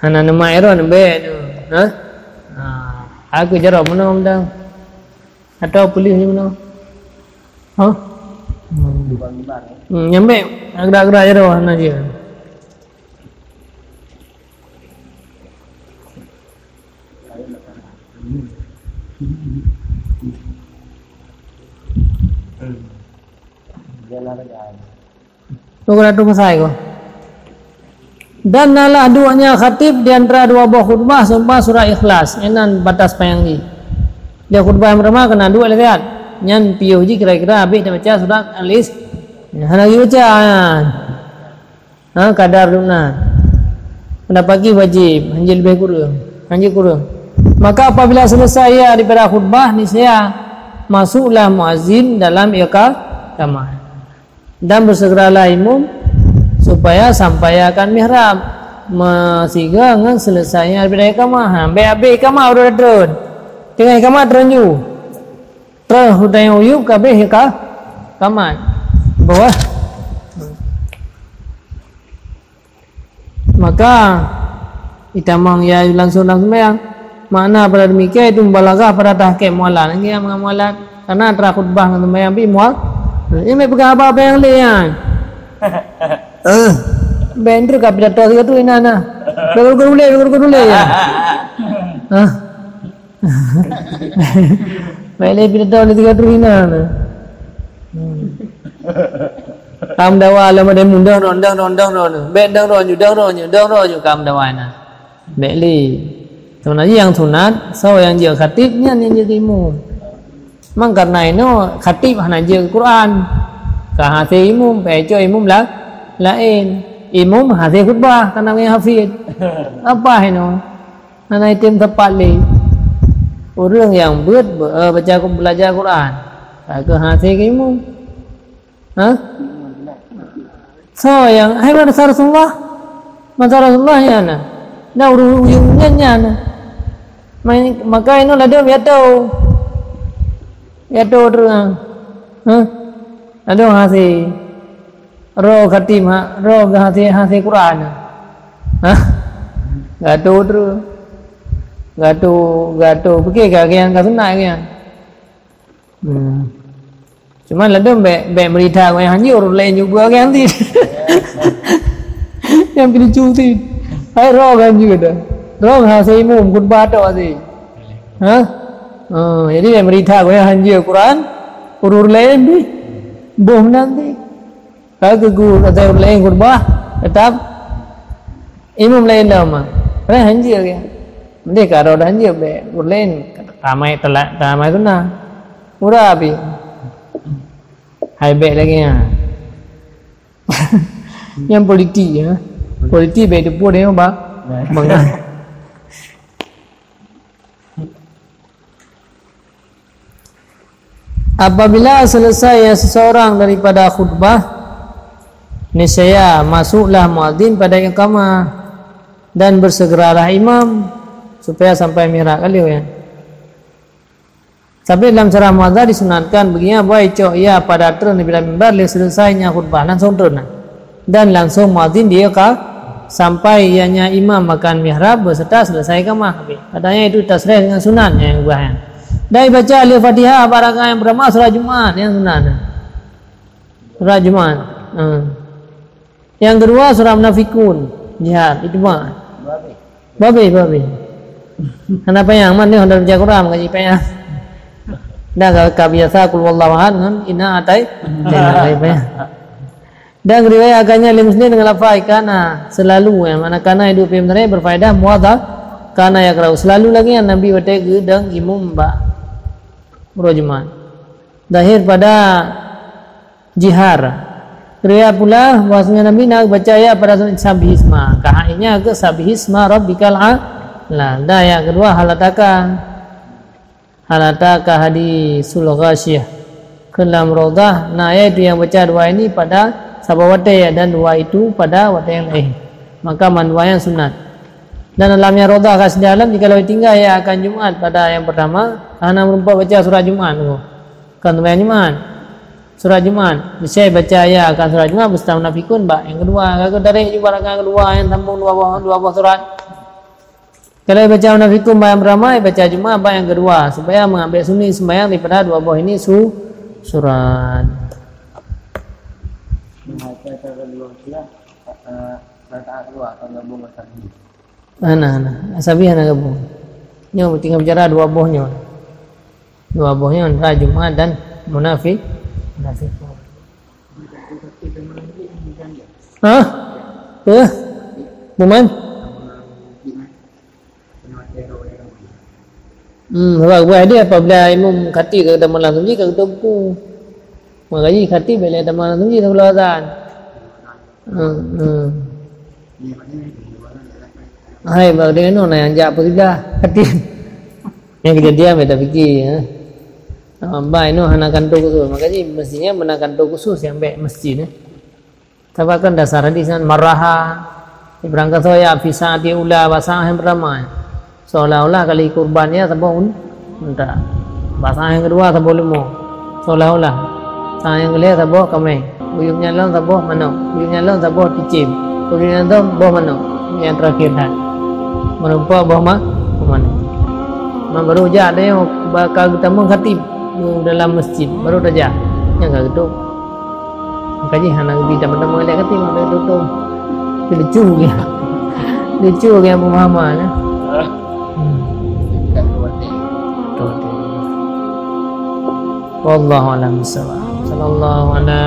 Hana neumat droe bèk tu. Ha? Ha, aku jaroe meunoe mantong. Atau peuleueh di meunoe? Ha? Hmm. Hmm, nyang bèk gerak-gerak jaroe hana jeuet. Dua ratus pasai ko. Dan nalah duek nyan khatib di antara dua boh khutbah seumpang surat Ikhlas, inan batas panyang jih. Di khutbah nyang pertama keunan duek lé siat. Nyan piôh jih kira-kira habéh tabaca surat Al-Is-, hana lagi baca nyan. Ha, kadar dum na. Pendapat jih wajib, hanjeuet leubeh kureueng, hanjeuet kureueng. Maka apabila selesai ia daripada khutbah, niscaya masuklah muazzin dalam iqamah. Dan bersegeralah imum supaya sampai ia akan mihrab, meusigoe ngon selesainya daripada iqamah. Ha, bèk habéh iqamah baru trön. Teungoh iqamah trön ju. Trön u dayah uyueb ka habéh iqa-, iqamah. Bahwa Maka, itamong ia langsung dalam sembahyang. Makna pada demikian itu mubalaghah pada tahqiq mualat. Lagi yang mengamualat. Karena antara khutbah dengan sembahyang pih mual-, ini mai peugah haba-haba nyang lé nyan. Eh, bèk trok ka pidato sigoe teuk inan nah. Bèk gurée-gurée ulèe, bèk gurée-gurée ulèe ya. Hah? Bèk lé pidato lé sigoe teuk inan nah. Hmm. Ka meudawa lom ada imum, dong droe, dong droe, dong droe. Bèk dong droe ju, dong droe ju, dong droe ju ka meudawa inan. Bèk lé. Sebenarnya nyang sunat, soe nyang jeuet khatib, nyan nyang jeuet imum. Memang karena inoe khatib hana jeuet Quran. Ka hase imum, pacok imum la-, laén. Imum hase khutbah, karena nyang hafiz. Apa inoe? Hana item tepat lé. Ureueng nyang beuet, beu-, eh, baca, belajar Quran. Ka keuh hase keu imum. Ha? Soe nyang, hai masa Rasulullah? Masa Rasulullah nyan na. Na ureueng uyueb nyan nyan na. Mai-, maka inoe ladôm pidato. Pidato teuk. Ha? Ladôm hase. Roh khatib ha, roh geuhase, hase Quran. Ha? Gato terus. Gato, gato. Pike ka, ka nyang ka sunat ka nyan. Hmm. Cuma ladôm bèk, bèk meurita gobnyan hanjeuet, ureueng laén juga ka nyan cit. Nyang keuneuk cit. Hai roh ka hanjeuet dah. Roh hase imum khutbah tok hase. Ha? Oh, jadi bèk meurita gobnyan hanjeuet Quran, ureueng laén pih boh meunan cit. Ka geugu asai ureueng laén khutbah, teutap imum laén lom. Padahai hanjeuet geuh. Mending ka droe hanjeuet bèk ureueng laén ramai telat, ramai sunat. Murah pih. Hai bèk lagèe nyan. Nyan politik, ya. Politik bèk teupeu deungon ba-, bangai. Apabila selesai ya seseorang daripada khutbah, niscaya masuklah muadzin pada iqamah, dan bersegeralah imam supaya sampai mihrab kali ya. Tapi dalam syarah Muhadzab disunatkan, beuginya boh cok ia pada treun daripada mimbar lheuh selesai nya khutbah, langsung treun na. Dan langsung muadzin dia ka sampai ianya imam akan mihrab beserta selesai iqamah. Padahal itu tasrih dengan sunat yang ubah ya. Dan baca Al-Fatihah bak rakaat yang pertama surah Jumaat yang sunat na. Surah Jumaat. Hmm. Yang kedua surah Munafikun, jihar, ijma. Babe, babe. Hana payah, man nyoe dalam Quran ngaji payah. Dah ka, ka biasa kul wallahu ahad ngon ina atai. Dah payah. Dan riwayat akannya oleh Muslim dengan lafaz kana selalu, yang mana kana hidup yang berfaedah muadhaf kana ya kerau selalu lagi yang Nabi watée geudang imum bak uroe Jumaat. Zahir pada jihar. Riwayat pula bahwasanya Nabi na baca ayat pada sabbihisma. Ka hanya ke sabbihisma rabbikal a'la. Dan ayat kedua hal ataka. Hal ataka hadisul ghasyiyah. Ke dalam Raudhah, na ayat itu yang baca dua ini pada saboh watée dan dua itu pada watée yang lain. Maka mandua yang sunat. Dan dalam yang Raudhah Qasdi Alam jika lewat tinggal ia akan Jumaat pada yang pertama, hana meureumpok baca surah Jumaat tu. Kan sembahyang Jumaat. Surat Jumaat. Misai baca ayat akan surat Jumaat beserta munafikun bak yang kedua. Lalu dari juga rakaat kedua yang sambung dua boh, dua boh surat. Kalau baca munafikun bak yang pertama, baca Jumaat bak yang kedua supaya mengambil sunni sembahyang daripada dua boh ini su surat. Hana, hana. Asabi hana gabung. Nyoe tinggal bicara dua boh nyoe. Dua boh nyoe antara Jumaat dan munafik. Munafik. Hah? Ya. Buman? Hmm, sebab buat dia apabila imum khatib kata malam sunyi, kata buku. Makanya khatib bila kata malam sunyi, sebelum azan. Hmm, hmm. Hai, bak dengan nyoe na nyang jak peugah hati. Nyang kejadian beta fikir, ya. Ah, bak inoe hana kantor khusus. Makanya mestinya beuna kantor khusus nyang bak masjid, ya. Sabab kan dasar hadis kan maraha. Ibrahim kata ya fi sa'ati ula wa sa'ah yang pertama. Seolah-olah kali kurban ya saboh un-, unta. Bak sa'ah yang kedua saboh leumô. Seolah-olah. Sa'ah yang kelhèe saboh kameng. Buyueng nyang lom saboh manok. Buyueng nyang lom saboh cicém. Buyueng nyang lom boh manok. Yang terakhir that. Meureumpok boh ma-, boh manok. Man baru jak teuh ba ka geutamong khatib dalam masjid. Baru tajak. Nyang ka geutok. Maka jih hana geubi teuma-teuma lé kati maka tutoe. Lucu geuh. Lucu geuh pemahaman, ya. Hmm. Wallahu a'lam bishawab. Sallallahu ala